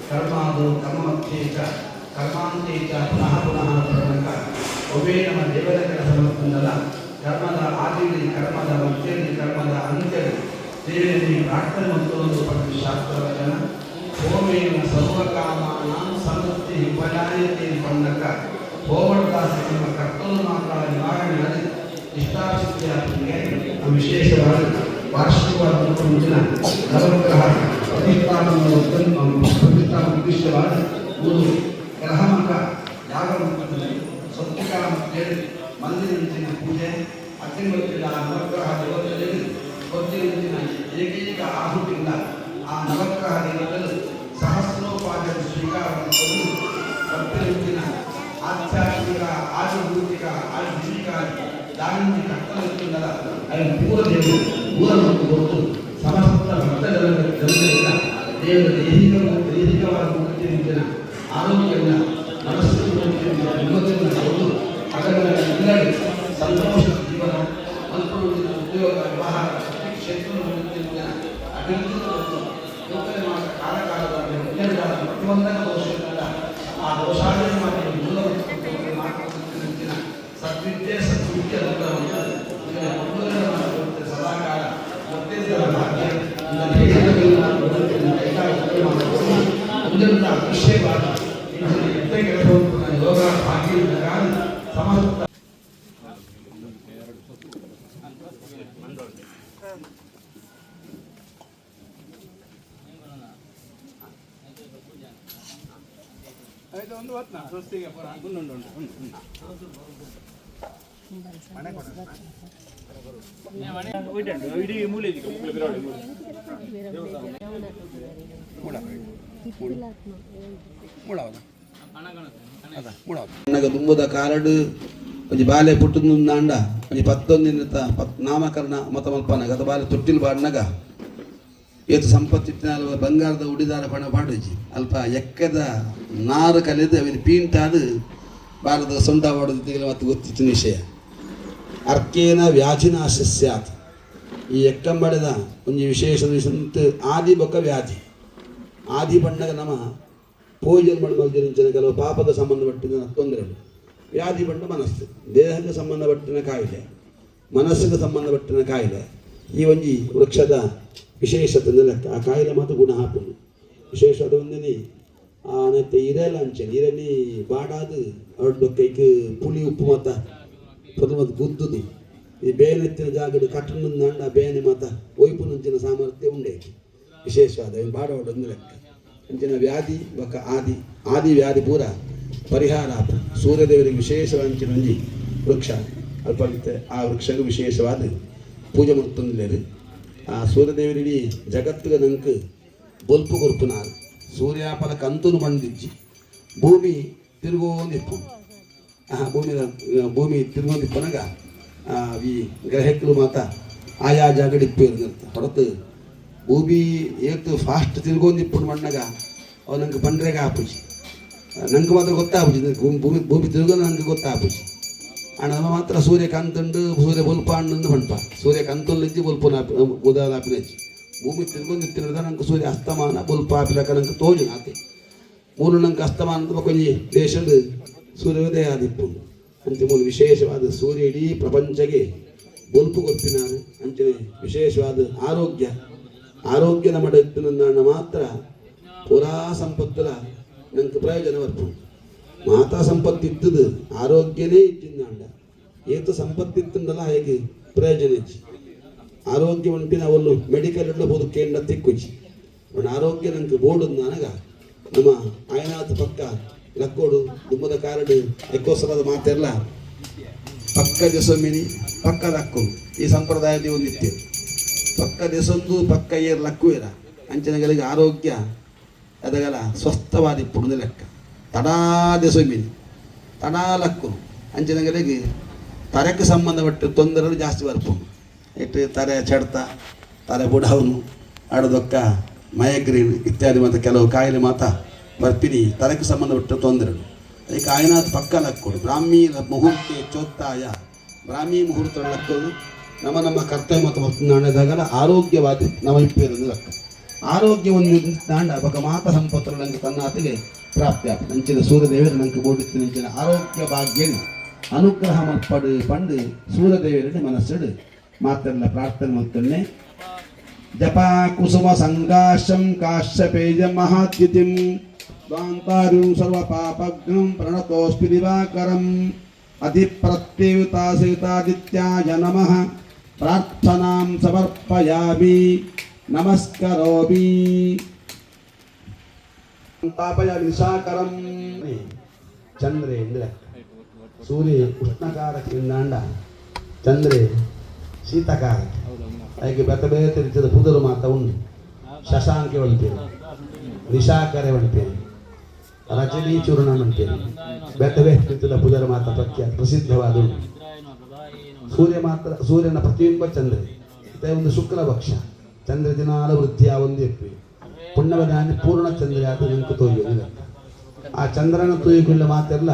ಕರ್ಮಾದು ಕರ್ಮಮಧ್ಯೆ ಚ ಕರ್ಮಾಂತೆ ಚ ಪುನಃ ಪುನಃ ಪನ್ನಗ ಒವ್ವೇ ನಮ್ಮ ದೇವರ ಕೆಲಸ ಮಲ್ಪುಂಡಲ ಕರ್ಮದ ಆದಿಲಿ, ಕರ್ಮದ ಮಧ್ಯದಲ್ಲಿ, ಕರ್ಮದ ಅಂತ್ಯದಲ್ಲಿ ದೇವರಲ್ಲಿ ಪ್ರಾರ್ಥನೆ ಮಲ್ತೊಂದು ಪಂಡ ಶಾಸ್ತ್ರ ವಚನ. ಹೋಮೇನ ಸರ್ವಕಾಮಾನಾಂ ಸಮೃದ್ಧಿ ಉಪಜಾಯತೆ ಪನ್ನಗ ಹೋಮದಾಸ ನಿಮ್ಮ ಕರ್ತವ್ಯ ಮಾತ್ರ ನಿವಾರಣೆ ಆಗಿ ಇಷ್ಟಾಸಿದ್ಧಿ ಆಪುಂಗೆ. ವಿಶೇಷವಾಗಿ ವಾರ್ಷಿಕವಾದ ಮುಂಚಿನ ನವಗ್ರಹ ಪ್ರತಿಷ್ಠಾಪನ ಪ್ರತಿಷ್ಠಾಪನ ಉದ್ದೇಶವಾದ ಒಂದು ಗ್ರಹಮುಖ ಯಾಗ ರೂಪದಲ್ಲಿ ಸತ್ಯಕ ಅಂತೇಳಿ ಮಂದಿರಂಚಿನ ಪೂಜೆ, ಅಗ್ನಿಮತ್ತಿನ ನವಗ್ರಹ ದೇವತೆಗಳಿಗೆ ಹೊತ್ತಿನಂಚಿನ ಏಕೈಕ ಆಹುತಿಯಿಂದ ಆ ನವಗ್ರಹ ದೇವತೆಗಳು ಸಹಸ್ರೋಪಾಧ್ಯ ಸ್ವೀಕಾರ ಮಾಡಿಕೊಂಡು ಭಕ್ತಿರಂಚಿನ ಆಧ್ಯಾತ್ಮಿಕ, ಆದಿಭೌತಿಕ, ಆದಿಜೀವಿಕ ದಾನಿಂಚಿ ಕರ್ತವ್ಯದ ಅದನ್ನು ಪೂರ ದೇವರು ಪೂರ ಮತ್ತು ಗೊತ್ತು ಸಮಸ್ತ ಭಕ್ತ ಜನರಿಂದ ದೇವರ ದೈಹಿಕವಾದ ಮುಕ್ತಿಯಿಂದ, ಆರೋಗ್ಯದಿಂದ, ಮನಸ್ಸಿನ ಮುಕ್ತಿಯಿಂದ, ನೆಮ್ಮದಿಯಿಂದ ಕೊಟ್ಟು ಅದರ ಎಲ್ಲರೂ ಸಂತೋಷ ಜೀವನ ಮಲ್ಪುವಂತಿನ ಉದ್ಯೋಗ, ವ್ಯವಹಾರ ಪ್ರತಿ ಕ್ಷೇತ್ರದ ಮುಕ್ತಿಯಿಂದ ಅಭಿವೃದ್ಧಿ ಕೊಟ್ಟು ನೂತನ ಮಾಸ ಕಾಲ ಕಾಲದ ಪ್ರತಿಬಂಧಕ ದೋಷಗಳಿಂದ ಆ ದೋಷಾರ್ಜನೆ ಮಾಡಿ ಮೂಲ ಮಾತುಕತೆ ಸದ್ವಿದ್ಯೆ ಸದ್ವಿದ್ಯೆ ಅನುಗ್ರಹವನ್ನು ಸದಾಕಾಲ ಮತ್ತೆಂತರ ಭಾಗ್ಯ ಒಂದೆಂತ ವಿಷಯವಾದ ಎಂತ ಕೆಲಸವನ್ನು ಯೋಗ ಭಾಗ್ಯದಿಂದ ಸಮಸ್ತ. ನಗ ದುಂಬುದ ಕಾಲಡ್ ಒಂಜಿ ಬಾಲೆ ಪುಟ್ಟುಂದಾಂಡ ಒಂಜಿ ಪತ್ತೊಂದಿನ ಪತ್ ನಾಮಕರಣ ಮತ ಮಲ್ಪನಗ ಅತ ಬಾಲೆ ತೊಟ್ಟಿಲ್ ಪಾಡ್ನಗ ಏತು ಸಂಪತ್ತಿತ್ತಿನ ಬಂಗಾರದ ಉಡಿದಾರ ಪಣ ಪಾಡುಜಿ. ಅಲ್ಪ ಎಕ್ಕದ ನಾರು ಕಲೆದು ಅವಿನ ಪೀಂಟಾದ್ ಬಾಲದ ಸೊಂಟ ಪಾಡೋದು ಮತ್ತು ಗೊತ್ತಿತ್ತಿನ ವಿಷಯ. ಅರ್ಕೇನ ವ್ಯಾಧಿನಾಶ ಸ್ಯಾತ್. ಈ ಎಕ್ಕಂಬಡೆದ ಒಂಜಿ ವಿಶೇಷ ಸಂತ ಆದಿ ಬೊಕ್ಕ ವ್ಯಾಧಿ. ಆದಿ ಬಣ್ಣಗ ನಮ ಪೋಯ್ಜನ್ ಮಣ್ಣು ಮಲ್ದಿನ ಕೆಲವು ಪಾಪದ ಸಂಬಂಧಪಟ್ಟಿನ ತೊಂದರೆಗಳು. ವ್ಯಾಧಿ ಬಣ್ಣ ಮನಸ್ಸು ದೇಹಕ್ಕೆ ಸಂಬಂಧಪಟ್ಟಿನ ಕಾಯಿಲೆ, ಮನಸ್ಸಿಗೆ ಸಂಬಂಧಪಟ್ಟಿನ ಕಾಯಿಲೆ. ಈ ಒಂಜಿ ವೃಕ್ಷದ ವಿಶೇಷತೆ ಲೆಕ್ಕ ಆ ಕಾಯಿಲೆ ಮಾತ್ರ ಗುಣ ಹಾಪುಂಡು. ವಿಶೇಷವಾದ ಒಂದಿನಿ ಆ ನೆತ್ತೆ ಇರೆಲ ಅಂಚನೆ ಇರಲಿ ಬಾಡಾದು ಅವಡ್ ಬೊಕ್ಕ ಐಕ್ ಪುಳಿ ಉಪ್ಪು ಮಾತ ಪೊದು ಮತ್ತು ಗುದ್ದುದು ಈ ಬೇನೆತ್ತಿನ ಜಾಗಡ್ ಕಟ್ಟುಂದಾಂಡ ಆ ಬೇನೆ ಮಾತ ಒಯ್ಪುನಂಚಿನ ಸಾಮರ್ಥ್ಯ ಉಂಡೆ. ವಿಶೇಷವಾದ ಬಾಡ ಒಂದು ಲೆಕ್ಕ ಅಂಚಿನ ವ್ಯಾಧಿ ಬೊಕ್ಕ ಆದಿ ಆದಿ ವ್ಯಾಧಿ ಪೂರ ಪರಿಹಾರ ಆಪ. ಸೂರ್ಯದೇವರಿಗೆ ವಿಶೇಷವಾದ ಅಂಚಿನ ಒಂಜಿ ವೃಕ್ಷ ಅಲ್ಪ ಆ ವೃಕ್ಷಕ್ಕೆ ವಿಶೇಷವಾದ ಪೂಜೆ ಮಲ್ತೊಂದುಲ್ಲೆರ್. ಆ ಸೂರ್ಯದೇವರಿಗೆ ಜಗತ್ತಿಗೆ ನಂಕ್ ಬೊಲ್ಪು ಕೊರ್ಪುನಾರ್. ಸೂರ್ಯಾಪಲ ಕಂತುನು ಬಂದಿಜ್ಜಿ, ಭೂಮಿ ತಿರುಗೋಂದಿಪ್ಪು. ಆ ಭೂಮಿ ಭೂಮಿ ತಿರುಗೋಂದಿಪ್ಪನಗ ಈ ಗ್ರಹಕ್ಕಳು ಮಾತ ಆಯಾ ಜಾಗಡ್ ಇಪ್ಪೇರು. ಹೊರತು ಭೂಮಿ ಏತ್ ಫಾಸ್ಟ್ ತಿರುಗೋಂದಿಪ್ಪುಂಡು ಮಣ್ಣಗ ಅವು ನಂಗೆ ಪಂಡ್ರೆಗೆ ಆಪುಜಿ. ನಂಗೆ ಮಾತ್ರ ಗೊತ್ತಾಪುಜಿ. ಭೂಮಿ ಭೂಮಿ ಭೂಮಿ ತಿರುಗೋ ನಂಗೆ ಗೊತ್ತಾಪುಜಿ. ಆಂಡ ನಮ್ಮ ಮಾತ್ರ ಸೂರ್ಯ ಕಂತುಂಡು, ಸೂರ್ಯ ಬೊಲ್ಪ ಅಂಡು ಪನ್ಪ. ಸೂರ್ಯ ಕಂತುಲ್ಲಿಜ್ಜಿ, ಬೊಲ್ಪುನ ಉದಯ ಆಪಿನಜ್ಜಿ. ಭೂಮಿ ತಿರುಗೊಂದಿತ್ತಿರದ ನಂಗೆ ಸೂರ್ಯ ಅಸ್ತಮಾನ ಬೊಲ್ಪ ಆಪಿಲಕ ನಂಗೆ ತೋಜುನ ಆತೆ. ಮೂಲು ನಂಗೆ ಅಸ್ತಮಾನ, ಬೊಕೊಂಜಿ ದೇಶದ ಸೂರ್ಯೋದಯ ಆದಿಪ್ಪುಂಡು. ಅಂಚೆ ಮೂಲು ವಿಶೇಷವಾದ ಸೂರ್ಯ ಇಡೀ ಪ್ರಪಂಚಗೆ ಬೊಲ್ಪು ಕೊರ್ಪಿನಾರು. ಅಂಚನೆ ವಿಶೇಷವಾದ ಆರೋಗ್ಯ ಆರೋಗ್ಯದ ಮಡ ಇತ್ತಿನ ಮಾತ್ರ. ಪೂರಾ ಸಂಪತ್ತುಲ ನಂಗೆ ಪ್ರಯೋಜನ ಬರ್ಪುಂಡು. ಮಾತಾ ಸಂಪತ್ತು ಇತ್ತದು ಆರೋಗ್ಯನೇ ಇಜ್ಜಿಂದಾಂಡ ಏತು ಸಂಪತ್ತು ಇತ್ತಂದಲ್ಲ ಹೇಗೆ ಪ್ರಯೋಜನ ಇಜ್ಜಿ. ಆರೋಗ್ಯ ಉಂಟಿನ ಅವಳು ಮೆಡಿಕಲ್ ಇಡ್ಲ ಬೋದು ಕೇಂದ್ರ ತಿಕ್ಕುಜಿ. पण ಆರೋಗ್ಯ ನಂಗೆ ಬೋಡು ನನಗ ನಮ್ಮ ಆಯನಾಥ ಪಕ್ಕ ಲಕ್ಕೋಡು ದುಮ್ಮದ ಕಾರಡು ಐಕೋಸರದ ಮಾತೆಲ್ಲ ಪಕ್ಕ ದೆಸೊಮ್ಮಿನಿ ಪಕ್ಕ ಲಕ್ಕು ಈ ಸಂಪ್ರದಾಯದ ಒಂದಿತ್ತು. ಪಕ್ಕ ದೆಸೊಂದು ಪಕ್ಕ ಏರ್ ಲಕ್ಕು ಇರ ಅಂಚಿನಗಳಿಗೆ ಆರೋಗ್ಯ ಅದಗಲ ಸ್ವಸ್ಥವಾದಿಪ್ಪುಡು ಲೆಕ್ಕ. ತಡಾ ದೆಸೊಮ್ಮಿನಿ ತಡಾ ಲಕ್ಕು ಅಂಚಿನಗಳಿಗೆ ತರಕ್ಕೆ ಸಂಬಂಧಪಟ್ಟ ತೊಂದರೆಗಳು ಜಾಸ್ತಿ ಬರ್ಪುಂಡು. ಇಟ್ಟು ತರೆ ಚಡ್ತ ತರೆ ಬುಡವನು ಆಡದೊಕ್ಕ ಮೈಗ್ರೇನ್ ಇತ್ಯಾದಿ ಮತ್ತು ಕೆಲವು ಕಾಯಿಲೆ ಮಾತ ಬರ್ಪಿನಿ ತರಕ್ಕೆ ಸಂಬಂಧಪಟ್ಟ ತೊಂದರೆಗಳು. ಅದಕ್ಕೆ ಆಯನಾಥ್ ಪಕ್ಕ ಲಕ್ಕೋಡು ಬ್ರಾಹ್ಮಿ ಮುಹೂರ್ತೆ ಚೋತ್ತಾಯ ಬ್ರಾಹ್ಮಿ ಮುಹೂರ್ತ ಲಕ್ಕೋದು ನಮ್ಮ ನಮ್ಮ ಕರ್ತವ್ಯ ಮತ್ತು ನಾಣದಾಗಲ ಆರೋಗ್ಯವಾದಿ ನಮ್ಮ ಇಪ್ಪೇರೊಂದು ಲೆಕ್ಕ. ಆರೋಗ್ಯ ಒಂದು ನಾಂಡ ಬಕ ಮಾತ ಸಂಪತ್ತು ನಂಗೆ ತನ್ನಾತಿಗೆ ಪ್ರಾಪ್ತಿ ಆಗ್ತದೆ. ಅಂಚಿನ ಸೂರ್ಯದೇವರು ನಂಗೆ ಬೋಡಿತ್ತು ನಂಚಿನ ಆರೋಗ್ಯ ಭಾಗ್ಯನಿ ಅನುಗ್ರಹ ಮಲ್ಪಡು ಪಂಡು ಸೂರ್ಯದೇವರನ್ನು ಮನಸ್ಸುಡು ಮಾತೆಲ್ಲ ಪ್ರಾರ್ಥನೆ ಮಲ್ತೊನ್ನೆ. ಜಪಾ ಕುಸುಮ ಸಂಕಾಶಂ ಕಾಶ್ಯಪೇಜ ಮಹಾದ್ಯುತಿಂ ದ್ವಾಂತಾರುಂ ಸರ್ವ ಪಾಪಘ್ನಂ ಪ್ರಣತೋಸ್ಮಿ ದಿವಾಕರಂ. ಅಧಿಪ್ರತ್ಯುತಾಸಿತಾದಿತ್ಯಾಯ ನಮಃ. ಪ್ರಾರ್ಥನಾಂ ಸಮರ್ಪಯಾಮಿ. ನಮಸ್ಕರೋಮಿ. ತಾಪಯ ನಿಶಾಕರಂ. ಚಂದ್ರೆ ಅಂದ್ರೆ ಸೂರ್ಯ ಉಷ್ಣಕಾರಕ್ಕಿಂದಾಂಡ ಚಂದ್ರೆ ಶೀತಕಾರಕ್ಕೆ. ಅದಕ್ಕೆ ಬೇತೆ ಬೇತೆ ರೀತಿಯ ಪುದರು ಮಾತ ಉಂಡು. ಶಶಾಂಕೆ ಒಂಟೇರಿ, ನಿಶಾಕರೆ ಒಂಟೇರಿ, ರಜನಿ ಚೂರ್ಣ ಅಂಟೇರಿ. ಬೇತೆ ಬೇತೆ ರೀತಿಯ ಪುದರ ಮಾತ ಪ್ರಖ್ಯಾತ ಪ್ರಸಿದ್ಧವಾದ ಉಂಟು. ಸೂರ್ಯ ಮಾತ್ರ ಸೂರ್ಯನ ಪ್ರತಿಬಿಂಬ ಚಂದ್ರ. ಮತ್ತೆ ಒಂದು ಶುಕ್ಲ ಪಕ್ಷ ಚಂದ್ರ ದಿನಾಲ ವೃದ್ಧಿಯ ಒಂದು ಎಪ್ಪಿ ಪುಣ್ಯವದಾನಿ ಪೂರ್ಣ ಚಂದ್ರ ಆದ ನೆನಪು ತೋಯ್ಯು. ಆ ಚಂದ್ರನ ತೂಯಿಕೊಳ್ಳ ಮಾತೆಲ್ಲ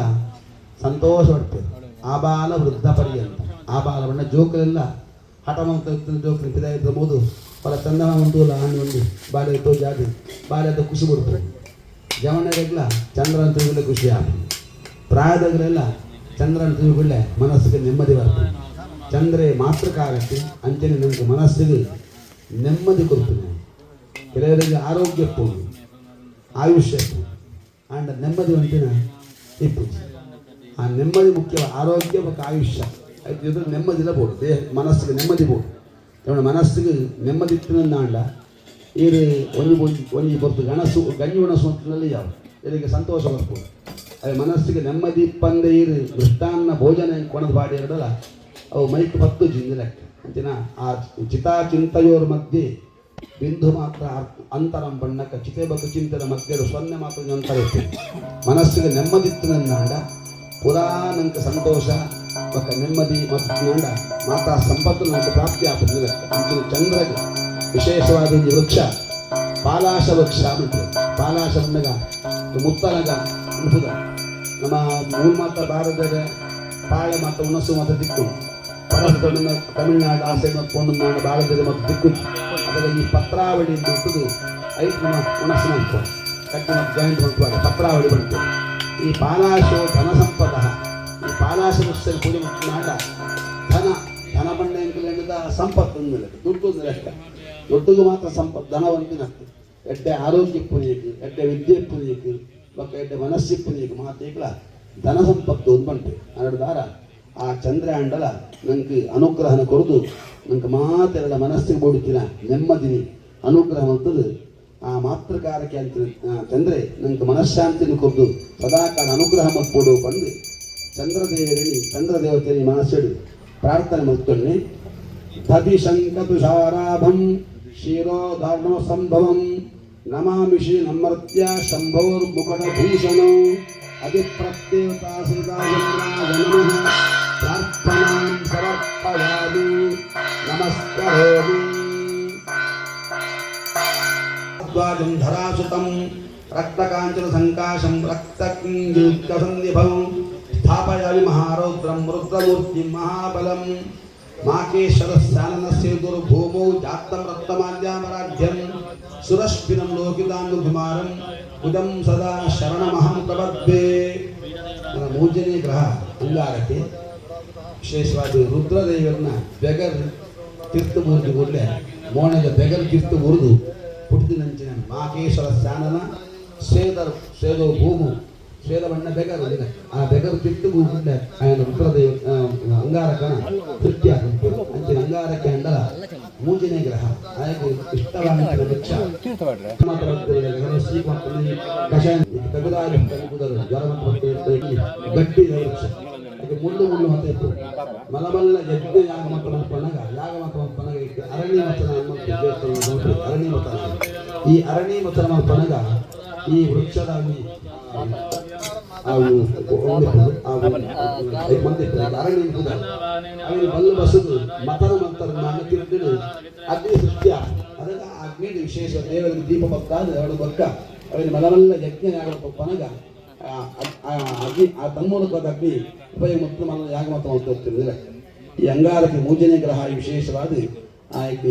ಸಂತೋಷ ಪಡ್ತೇವೆ. ಆಬಾಲ ವೃದ್ಧ ಪರ್ಯಂತ ಆಬಾಲ ಬಣ್ಣ ಜೋಕಲೆಲ್ಲ ಹಠ ಮಂತ ಜೋಕಲು ಪಿದಾಯಿದ ಮೋದು ಪಲ ಚಂದನ ಉಂಟು ಆಣಿ ಒಂದು ಬಾಲ್ಯ ತೋಜಾದಿ ಬಾಲ್ಯದ ಖುಷಿ ಕೊಡ್ತದೆ. ಜವನರಿಗೆಲ್ಲ ಚಂದ್ರನ ತೂಗುಲೆ ಖುಷಿ ಆಗ್ತದೆ. ಪ್ರಾಯದವರೆಲ್ಲ ಚಂದ್ರನ ತೂಗುಳ್ಳೆ ಮನಸ್ಸಿಗೆ ನೆಮ್ಮದಿ ಬರ್ತದೆ. ಚಂದ್ರೆ ಮಾತೃಕಾರಕ್ಕೆ ಅಂಚನೆ ನಮಗೆ ಮನಸ್ಸಿಗೆ ನೆಮ್ಮದಿ ಕೊಡ್ತೀನಿ. ಕೆಲವರಿಗೆ ಆರೋಗ್ಯ ಪೋದು ಆಯುಷ್ಯ ಆಂಡ ನೆಮ್ಮದಿ ಒಂಟಿನ ಇಪ್ಪುಜಿ. ಆ ನೆಮ್ಮದಿ ಮುಖ್ಯ. ಆರೋಗ್ಯ ಮತ್ತು ಆಯುಷ್ಯ ಇದು ನೆಮ್ಮದಿಲ್ಲ ಬೋಡು. ದೇಹ ಮನಸ್ಸಿಗೆ ನೆಮ್ಮದಿ ಬೋಡು. ತಮ್ಮ ಮನಸ್ಸಿಗೆ ನೆಮ್ಮದಿ ಇತ್ತಿನಂದಾಂಡ ಈರು ಒಂಜಿ ಒಂಜಿ ಒಂಜಿ ಬೊರ್ತು ಗಣಸು ಗಂಜಿ ಒಣಸು ಅಂತನಲ್ಲಿ ಯಾವ ಇದಕ್ಕೆ ಸಂತೋಷ ಬರ್ಬೋದು. ಅದೇ ಮನಸ್ಸಿಗೆ ನೆಮ್ಮದಿ ಇಪ್ಪಂದೆ ಈರು ಮೃಷ್ಟಾನ್ನ ಭೋಜನ ಕೊಣದ ಬಾಡಿ ಎರಡಲ್ಲ ಅವು ಮೈಕ್ ಪತ್ತು ಜಿಂದ ಲೆಕ್ಕ. ಅಂಚಿನ ಆ ಚಿತಾ ಚಿಂತೆಯೋರ್ ಮಧ್ಯೆ ಬಿಂದು ಮಾತ್ರ ಅಂತರಂ ಬಣ್ಣಕ್ಕ ಚಿತೆ ಬಕ್ಕ ಚಿಂತೆದ ಮಧ್ಯೆ ಸೊನ್ನೆ ಮಾತ್ರ ಅಂತರ ಇತ್ತು. ಮನಸ್ಸಿಗೆ ನೆಮ್ಮದಿ ಇತ್ತಿನಂದಾಂಡ ಪುರಾ ನಂಗೆ ಸಂತೋಷ ಬೊಕ್ಕ ನೆಮ್ಮದಿ ಮತ್ತು ನಾಂಡ ಮಾತಾ ಸಂಪತ್ತು ನಂಗೆ ಪ್ರಾಪ್ತಿ ಆಪುಂಡು ಲೆಕ್ಕ. ಅಂಚಿನ ಚಂದ್ರಗೆ ವಿಶೇಷವಾದ ಒಂದು ವೃಕ್ಷ ಪಾಲಾಶ ವೃಕ್ಷ ಅಂತೆ. ಪಾಲಾಶ ಪನ್ನಗ ಮುತ್ತಲಗ ಅನ್ಪುದ. ನಮ್ಮ ಮೂಲ ಮಾತ ಭಾರತದ ಪಾಳೆ ಮಾತ ಉಣಸು ಮಾತ ದಿಕ್ಕು ಪರಸ್ಪರ ತಮಿಳುನಾಡು ಆ ಸೈಡ್ ಮತ್ತು ಪೊಣ್ಣು ಬಾಳದ ಮತ್ತು ದಿಕ್ಕು. ಅದರ ಈ ಪತ್ರಾವಳಿ ಅಂತ ಐದು ನಮ್ಮ ಉಣಸು ಮಾಡ್ಕೊ ಕಟ್ಟಿ ಮತ್ತು ಜಾಯಿಂಟ್ ಮಾಡ್ಕೊ ಪತ್ರಾವಳಿ ಬಂತು. ಈ ಪಾಲಾಶೋ ಧನ ಸಂಪದ. ಈ ಪಾಲಾಶ ವೃಕ್ಷ ಪೂಜೆ ನಾಡ ಧನ ಧನ ಬಂಡೆ ಎಂಕುಲೆಂಡದ ಸಂಪತ್ತು ಅಂದಿಲ್ಲ, ದುಡ್ಡು ಒಂದು ಲೆಕ್ಕ. ದುಡ್ಡುಗೂ ಮಾತ್ರ ಸಂಪತ್ತು ಧನ ಒಂದಿನತ್ತು. ಎಡ್ಡೆ ಆರೋಗ್ಯ ಪುನಿಯಕ್ಕೆ, ಎಡ್ಡೆ ವಿದ್ಯೆ ಪುನಿಯಕ್ಕೆ, ಬೊಕ್ಕ ಎಡ್ಡೆ ಮನಸ್ಸಿ ಪುನಿಯಕ್ಕೆ ಮಾತೇಕ್ಲ ಧನ ಸಂಪತ್ತು ಒಂದು ಬಂಟು ಅನ್ನಡು ದಾರ ಆ ಚಂದ್ರಾಂಡಲ ನಂಗೆ ಅನುಗ್ರಹನ ಕೊರದು ನಂಗೆ ಮಾತೆಲ್ಲ ಮನಸ್ಸಿಗೆ ಬೋಡುತ್ತಿನ ನೆಮ್ಮದಿನಿ ಅನುಗ್ರಹ ಅಂತದ್ದು. ಆ ಮಾತೃಕಾರಕ್ಕೆ ಅಂತ ಚಂದ್ರೆ ನಂಗೆ ಮನಃಶಾಂತಿನ ಕೊರದು ಸದಾಕಾಲ ಅನುಗ್ರಹ ಮತ್ಪೋಡು ಪಂಡು ಚಂದ್ರದೇವರಣಿ ಚಂದ್ರದೇವತೆನಿ ಮನಸ್ಸಿಡು ಪ್ರಾರ್ಥನೆ ಮಲ್ತೊನ್ನೆ. ದಧಿ ಶಂಕತುಷಾರಾಭಂ ಕ್ಷೀರೋದಾರ್ಣವ ಸಂಭವಂ ನಮಾಮಿ ಶ್ರೀ ನಮರ್ತ್ಯ ಶಂಭೋರ್ಮುಕಟಭೂಷಣೋ ಅಧಿಪ್ರತ್ಯೇವತಾಶ್ರಿತಾಯ ನಮಃ. ಪ್ರಾರ್ಥನಾಂ ಸಮರ್ಪಯಾಮಿ. ನಮಸ್ಕರೋಮಿ. ಧ್ವಜಂ ಧರಾಸುತಂ ರಕ್ತಕಾಂಚನ ಸಂಕಾಶಂ ರಕ್ತಸನ್ನಿಭಂ ಸ್ಥಾಪಯಾಮಿ ಮಹಾರೌದ್ರಂ ರುದ್ರಮೂರ್ತಿಂ ಮಹಾಬಲಂ. ಮಾಕೇಶ್ವರಸ್ಯಾನನಸ್ಯ ದುರ್ಭೂಮೌ ಜಾತಂ ರಕ್ತಮಾಲ್ಯಾಮರಾಧ್ಯಂ ಸುರಶ್ವಿನಂ ಲೋಕಿತಾನುಕುಮಾರಂ ಕುಜಂ ಸದಾ ಶರಣಮಹಂ ಪ್ರಪದ್ಯೆ. ನನ್ನ ಮೂರನೇ ಗ್ರಹ ಅಂಗಾರಕ್ಕೆ ವಿಶೇಷವಾದ ರುದ್ರದೇವರನ್ನ ಬೆಗರ್ ತೀರ್ಥ ಮುರಿದು ಕೂಡಲೇ ಮೋಣದ ಬೆಗರ್ ತೀರ್ಥ ಮುರಿದು ಪುಟ್ಟಿನಂಚಿನ ಮಾಕೇಶ್ವರ ಸ್ಯಾನನ ಶ್ವೇದರ್ ಶ್ವೇದೋ ಭೂಮು ಶ್ವೇದ ಬಣ್ಣ ಬೆಗರು ಇದೆ. ಆ ಬೆಗರು ತಿಟ್ಟು ಗೂಗುಂಡೆ ఆయన ರುದ್ರದೇವ ಅಂಗಾರಕನ ತೃಪ್ತಿ ಆಗುತ್ತೆ. ಅಂಚಿನ ಅಂಗಾರಕ್ಕೆ ಅಂಡಲ ಮೂಜನೇ ಗ್ರಹ ಆಯకు ಇಷ್ಟವಾದ ವೃಕ್ಷ ಮಾತ್ರ ಕಷಾಯ ತಗುದಾರಿ ಜ್ವರ ಮತ್ತು ಗಟ್ಟಿ ವೃಕ್ಷ. ಅದಕ್ಕೆ ಮುಳ್ಳು ಮುಳ್ಳು ಅಂತ ಇತ್ತು. ಮಲಮಲ್ಲ ಯಜ್ಞ ಯಾಗ ಮತ್ತು ಮಲ್ಪನಗ ಯಾಗ ಮತ್ತು ಮಲ್ಪನಗ ಇಟ್ಟು ಅರಣಿ ಮತನ ದೇವಸ್ಥಾನ ಅರಣಿ ಮತನ. ಈ ಅರಣಿ ಮತನ ಮಲ್ಪನಗ ಈ ವೃಕ್ಷದ ಅರಣಿ ಅವಿನ ಬಲ್ಲು ಬಸದು ಮತನ ಮಂತ್ರ ನಾನು ತಿರುಗಿಡು ಅಗ್ನಿ ಸೃಷ್ಟಿಯ ಅದಕ್ಕೆ ಆ ಅಗ್ನಿ ವಿಶೇಷ ದೇವರಿಗೆ ದೀಪ ಭಕ್ತಾದ ಎರಡು ಬಕ್ಕ ಅವಿನ ಮಲಮಲ್ಲ ಯಜ್ಞ ಯಾಗ ಪನಗ ಆ ಅಗ್ನಿ ಆ ತನ್ಮೂಲಕವಾದ ಅಗ್ನಿ ಉಪಯೋಗ ಮತ್ತು ಮಲ ಯಾಗ ಮತ ಹೋಗ್ತಿರ್ಲಿಲ್ಲ. ಈ ಅಂಗಾರಕ್ಕೆ ಮೂಜನೇ ಗ್ರಹ ವಿಶೇಷವಾದ ಆ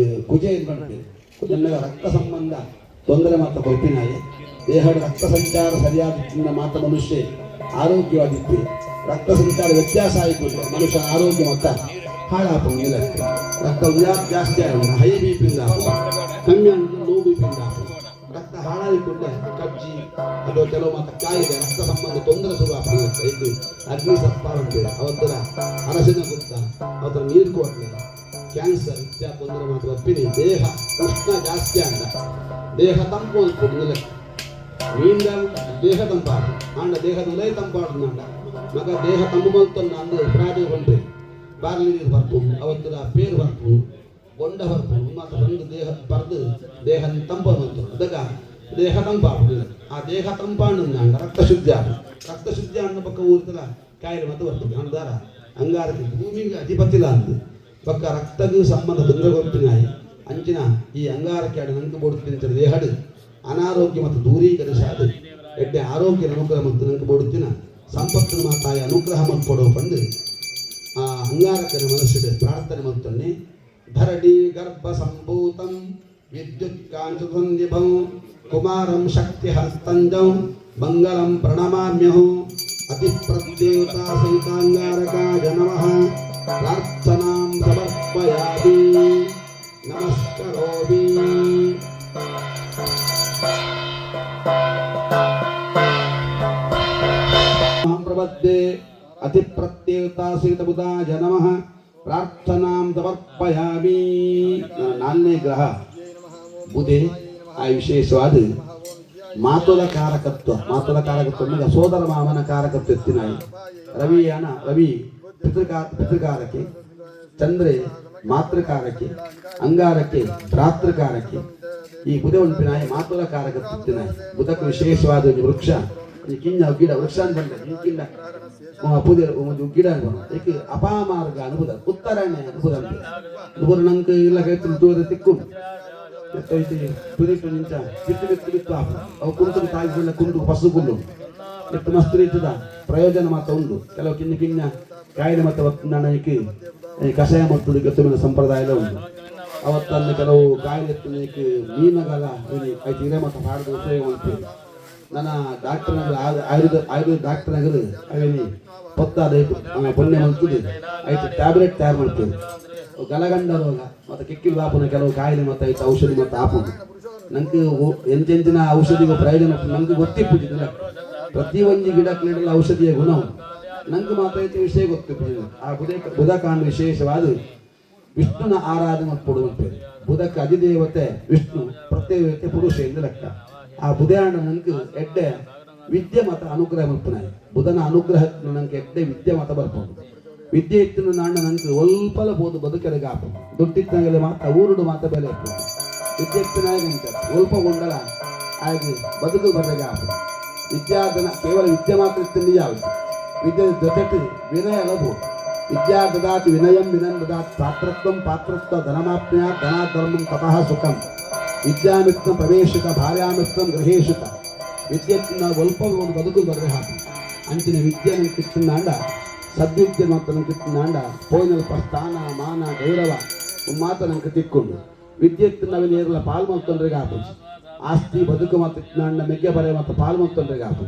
ಕುಜ ಇದು ಮಾಡ್ತೀವಿ. ಕುಜನ ರಕ್ತ ಸಂಬಂಧ ತೊಂದರೆ ಮಾತ್ರ ಕೊಲ್ಪಿನಾಯಿ. ದೇಹದ ರಕ್ತ ಸಂಚಾರ ಸರಿಯಾದ ಮಾತ್ರ ಮನುಷ್ಯ ಆರೋಗ್ಯವಾಗಿತ್ತು. ರಕ್ತ ಸಂಚಾರ ವ್ಯತ್ಯಾಸ ಆಯಿತು ಮನುಷ್ಯನ ಆರೋಗ್ಯ ಮತ್ತ ಹಾಳಾಪಂಗಿಲ್ಲ. ರಕ್ತ ಜಾಸ್ತಿ ಆಗೋಣ ಹೈ ಬಿ ಪಿಂದ ಆಪುಂಡು, ಕಮ್ಮಿ ಲೋ ಬಿ ಪಿಂದ ಆಪುಂಡು. ರಕ್ತ ಹಾಳಾಗಿಕೊಂಡೆ ಕಜ್ಜಿ ಅಥವಾ ಕೆಲವು ಮಾತ ಕಾಯಿಲೆ ರಕ್ತ ಸಂಬಂಧ ತೊಂದರೆ ಶುರು ಆಗ್ತದೆ. ಇದು ಅಗ್ನಿ ಸರ್ಪ ಅಂತೇಳಿ ಅವತ್ತರ ಅರಸಿನ ಗುತ್ತ ಅವತ್ತರ ನೀರು ಕೊಡ್ಲೆ ಕ್ಯಾನ್ಸರ್ ಇತ್ಯಾದಿ ತೊಂದರೆ ಮಾತ್ರ ಒಪ್ಪಿನಿ. ದೇಹ ಉಷ್ಣ ಜಾಸ್ತಿ ಅಂಡ ದೇಹ ತಂಪು ಅನ್ಕೊಂಡು ಮೀಂದ ದೇಹ ತಂಪಾಡು ಆಂಡ ದೇಹದ ಉಲಯ ತಂಪಾಡು ಅಂಡ ಮಗ ದೇಹ ತಂಪು ಮಲ್ತೊನ್ನ ಅಂದು ಪ್ರಾದೇ ಕೊಂಡ್ರೆ ಬಾರ್ಲಿ ನೀರು ಬರ್ಪು ಅವತ್ತರ ಪೇರು ಬರ್ಪು ಬೊಂಡ ಬರ್ಪು ಮಾತ್ರ ಬಂದು ದೇಹ ಬರ್ದು ದೇಹ ತಂಪು ಬಂತು ಅದಕ್ಕ ದೇಹ ತಂಪಾಡು. ಆ ದೇಹ ತಂಪಾಂಡು ಅಂಡ ರಕ್ತ ಶುದ್ಧಿ ಆಡು. ರಕ್ತ ಶುದ್ಧಿ ಅಣ್ಣ ಪಕ್ಕ ಊರ್ತಲ ಕಾಯಿಲೆ ಮತ್ತೆ ಬರ್ತದೆ. ಅಂದಾರ ಅಂಗಾರಕ್ಕೆ ಭೂಮಿಗೆ ಅಧಿಪತಿಲ ಅಂದು ಪಕ್ಕ ರಕ್ತಗೂ ಸಂಬಂಧ ತೊಂದರೆ ಕೊಪ್ಪಿನಾಯಿ. ಅಂಚಿನ ಈ ಅಂಗಾರಕ್ಕೆ ಅಡ ನಂಗೆ ಬೋಡುತ್ತಿನ ದೇಹಡು ಅನಾರೋಗ್ಯ ಮತ್ತು ದೂರೀಕರಿಸಾದು ಎಡ್ಡೆ ಆರೋಗ್ಯ ಅನುಗ್ರಹ ಮತ್ತು ನಂಗೆ ಬೋಡುತ್ತಿನ ಸಂಪತ್ತಿನ ಮಾತಾಯ ಅನುಗ್ರಹ ಮಲ್ಪೊಡು ಪಂಡು ಆ ಅಂಗಾರಕನ ಮನಸ್ಸಿಡು ಪ್ರಾರ್ಥನೆ ಮಲ್ತೊನ್ನೆ. ಧರಣಿ ಗರ್ಭ ಸಂಭೂತಂ ವಿದ್ಯುತ್ ಕಾಂಚಸನ್ನಿಭಂ ಕುಮಾರಂ ಶಕ್ತಿ ಹಸ್ತಂಜಂ ಮಂಗಲಂ ಪ್ರಣಮಾಮ್ಯಹು. ಅತಿ ಪ್ರತ್ಯೇತಾ ಸಹಿತಾಂಗಾರಕಾಯ ನಮಃ. ಪ್ರಾರ್ಥನಾಂ ಸಮರ್ಪಯಾಮಿ. ನಮಸ್ಕರೋಮಿ. ಅಹಂ ಪ್ರಪದ್ಯೆ. ಅತಿ ಪ್ರತ್ಯೇತಾ ಸಹಿತ ಬುಧಾಯ ನಮಃ. ಪ್ರಾರ್ಥನಾಂ ಸಮರ್ಪಯಾಮಿ. ನಾಲ್ನೇ ಗ್ರಹ ಬುಧೆ. ಆ ವಿಶೇಷವಾದ ಮಾತುಲ ಕಾರಕತ್ವ. ಮಾತುಲ ಕಾರಕತ್ವ ಅಂದ್ರೆ ಸೋದರ ಮಾಮನ ಕಾರಕತ್ವ ಎತ್ತಿನಾಯಿ. ರವಿಯಾನ ರವಿ ಪಿತೃಕಾರಕ್ಕೆ, ಚಂದ್ರೆ ಮಾತೃಕಾರಕ್ಕೆ, ಅಂಗಾರಕ್ಕೆ ಭ್ರಾತೃಕಾರಕ್ಕೆ. ಈ ಬುಧ ಉಂಪಿನಾಯಿ ಮಾತುಲ ಕಾರಕತ್ವ ಎತ್ತಿನಾಯಿ. ಬುಧಕ್ಕೆ ವಿಶೇಷವಾದ ಒಂದು ವೃಕ್ಷ ಈ ಕಿಂಜ ಗಿಡ ವೃಕ್ಷ ಅಂತ ಬಂದ ಈ ಕಿಂಡ ಪುದೆ ಒಂದು ಗಿಡ ಅನ್ಬೋದು. ಏಕೆ ಅಪಾಮಾರ್ಗ ಅನ್ಬುದ ಉತ್ತರಾಯಣ ಅನ್ಬುದ ಅಂತ ಪೂರ ನಂಗೆ ಇಲ್ಲ ಕೈತು ದೂರ ತಿಕ್ಕು ಎತ್ತೈತಿ ತುರಿಟು ನಿಂಚ ಬಿತ್ತು ಬಿತ್ತು ಬಿತ್ತು ಆಪು ಅವು ಕುಂತು ತಾಯಿ ಕುಂತು ಪಸು ಕುಂಡು ಎತ್ತು ಮಸ್ತ್ ರೀತಿದ ಪ್ರಯೋಜನ ಮಾತ್ರ ಉಂಡು. ಕೆಲವು ಕಿನ್ನ ಕಿನ್ನ ಕಾಯಿಲೆ ಮತ್ತು ಒತ್ತುನಕ್ಕೆ ಈ ಕಷಾಯ ಮತ್ತು ಗೊತ್ತುಮಿನ ಸಂಪ್ರದಾಯದ ಉಂಟು. ಅವತ್ತನ್ನು ಕೆಲವು ಕಾಯಿಲೆ ಎತ್ತುನಕ್ಕೆ ಮೀನಗಲ ಐತಿ ಇರೆ ಮತ್ತು ಹಾಡ್ದು ಉಪಯೋಗ ಮಾಡ್ತೀವಿ. ನನ್ನ ಡಾಕ್ಟರ್ ನಗರ ಆಯುರ್ವೇದ ಆಯುರ್ವೇದ ಡಾಕ್ಟರ್ ನಗರ ಅವೇನಿ ಪೊತ್ತಾದ ಪುಣ್ಯ ಮಂತುದು ಐತೆ ಟ್ಯಾಬ್ಲೆಟ್ ತಯಾರು ಮಾಡ್ತೀವಿ. ಗಲಗಂಡ ರೋಗ ಮತ್ತು ಕಿಕ್ಕಿಲ್ ಬಾಪುನ ಕೆಲವು ಕಾಯಿಲೆ ಮತ್ತು ಐತೆ ಔಷಧಿ ಮತ್ತು ಆಪುಂಡು. ನಂಗೆ ಎಂತೆಂಚಿನ ಔಷಧಿಗೂ ಪ್ರಯೋಜನ ನಂಗೆ ಗೊತ್ತಿಪ್ಪುಜಿಲ್ಲ. ಪ್ರತಿ ಒಂಜಿ ಗಿಡಕ್ಕೆ ಔಷಧಿಯ ಗುಣ ಉಂಟು. ನಂಗೆ ಮಾತ್ರ ಐತೆ ವಿಷಯ ಗೊತ್ತಿಪ್ಪುಜಿಲ್ಲ. ಆ ಬುಧ ಬುಧಕಾಂಡ ವಿಶೇಷವಾದ ವಿಷ್ಣುನ ಆರಾಧನೆ ಕೊಡುವಂತೆ ಬುಧಕ್ಕೆ ಅಧಿದೇವತೆ ವಿಷ್ಣು, ಪ್ರತ್ಯೇಕತೆ ಪುರುಷ ಎಂದು ಲೆಕ್ಕ. ಆ ಬುಧಯಾಣ ನಂಗೆ ಎಡ್ಡೆ ವಿದ್ಯೆ ಮತ ಅನುಗ್ರಹ ಮಲ್ಪನಾಯಿ. ಬುಧನ ಅನುಗ್ರಹ ನಂಗೆ ಎಡ್ಡೆ ವಿದ್ಯೆ ಮತ ಬರ್ಪುಂಡು. ವಿದ್ಯೆ ಇತ್ತಿನ ನಾಣ್ಣ ನಂಗೆ ಒಲ್ಪಲ ಬೋದು ಬದುಕರೆಗೆ ಆಪು. ದುಡ್ಡಿತ್ತಾಗಲೇ ಮಾತ್ರ ಊರುಡು ಮಾತ್ರ ಬೆಲೆ ಇತ್ತು. ವಿದ್ಯೆ ಇತ್ತಿನಾಗ ಒಲ್ಪ ಗೊಂಡಲ ಹಾಗೆ ಬದುಕು ಬರ್ರೆಗೆ ಆಪು. ವಿದ್ಯಾಧನ ಕೇವಲ ವಿದ್ಯೆ ಮಾತ್ರ ಇತ್ತು ಯಾವುದು ವಿದ್ಯೆ ಜೊತೆಗೆ ವಿನಯ ಲಭು. ವಿದ್ಯಾ ದದಾತಿ ವಿನಯಂ ವಿನಂ ದದಾತಿ ಪಾತ್ರತ್ವಂ ಪಾತ್ರತ್ವ ಧನಮಾಪ್ನ್ಯ ಧನಾಧರ್ಮಂ ತತಃ ಸುಖಂ ವಿದ್ಯಾಮಿತ್ರಂ ಪ್ರವೇಶಿತ ಭಾರ್ಯಾಮಿತ್ರಂ ಗೃಹೇಶುತ. ವಿದ್ಯೆ ಒಲ್ಪ ಒಂದು ಬದುಕು ಬರ್ರೆ ಹಾಕಿ. ಅಂಚಿನ ವಿದ್ಯೆ ಕಿತ್ತನಾಂಡ ಸದ್ವಿದ್ಯೆ ಮಾತ್ರ ನಂಗೆ ಕಿತ್ತನಾಂಡ ಪೋಯಿನಲ್ಪ ಸ್ಥಾನ ಮಾನ ಗೌರವ ಮಾತ್ರ ನಂಗೆ ತಿಕ್ಕೊಂಡು. ವಿದ್ಯೆ ನವಿನ ಏರ್ಲ ಪಾಲ್ ಮಲ್ತೊಂಡ್ರಿಗೆ ಆಪು. ಆಸ್ತಿ ಬದುಕು ಮಾತ್ರ ಇತ್ತಿನಾಂಡ ಮೆಗ್ಗೆ ಬರೆ ಮಾತ್ರ ಪಾಲ್ ಮಲ್ತೊಂಡ್ರಿಗೆ ಆಪು.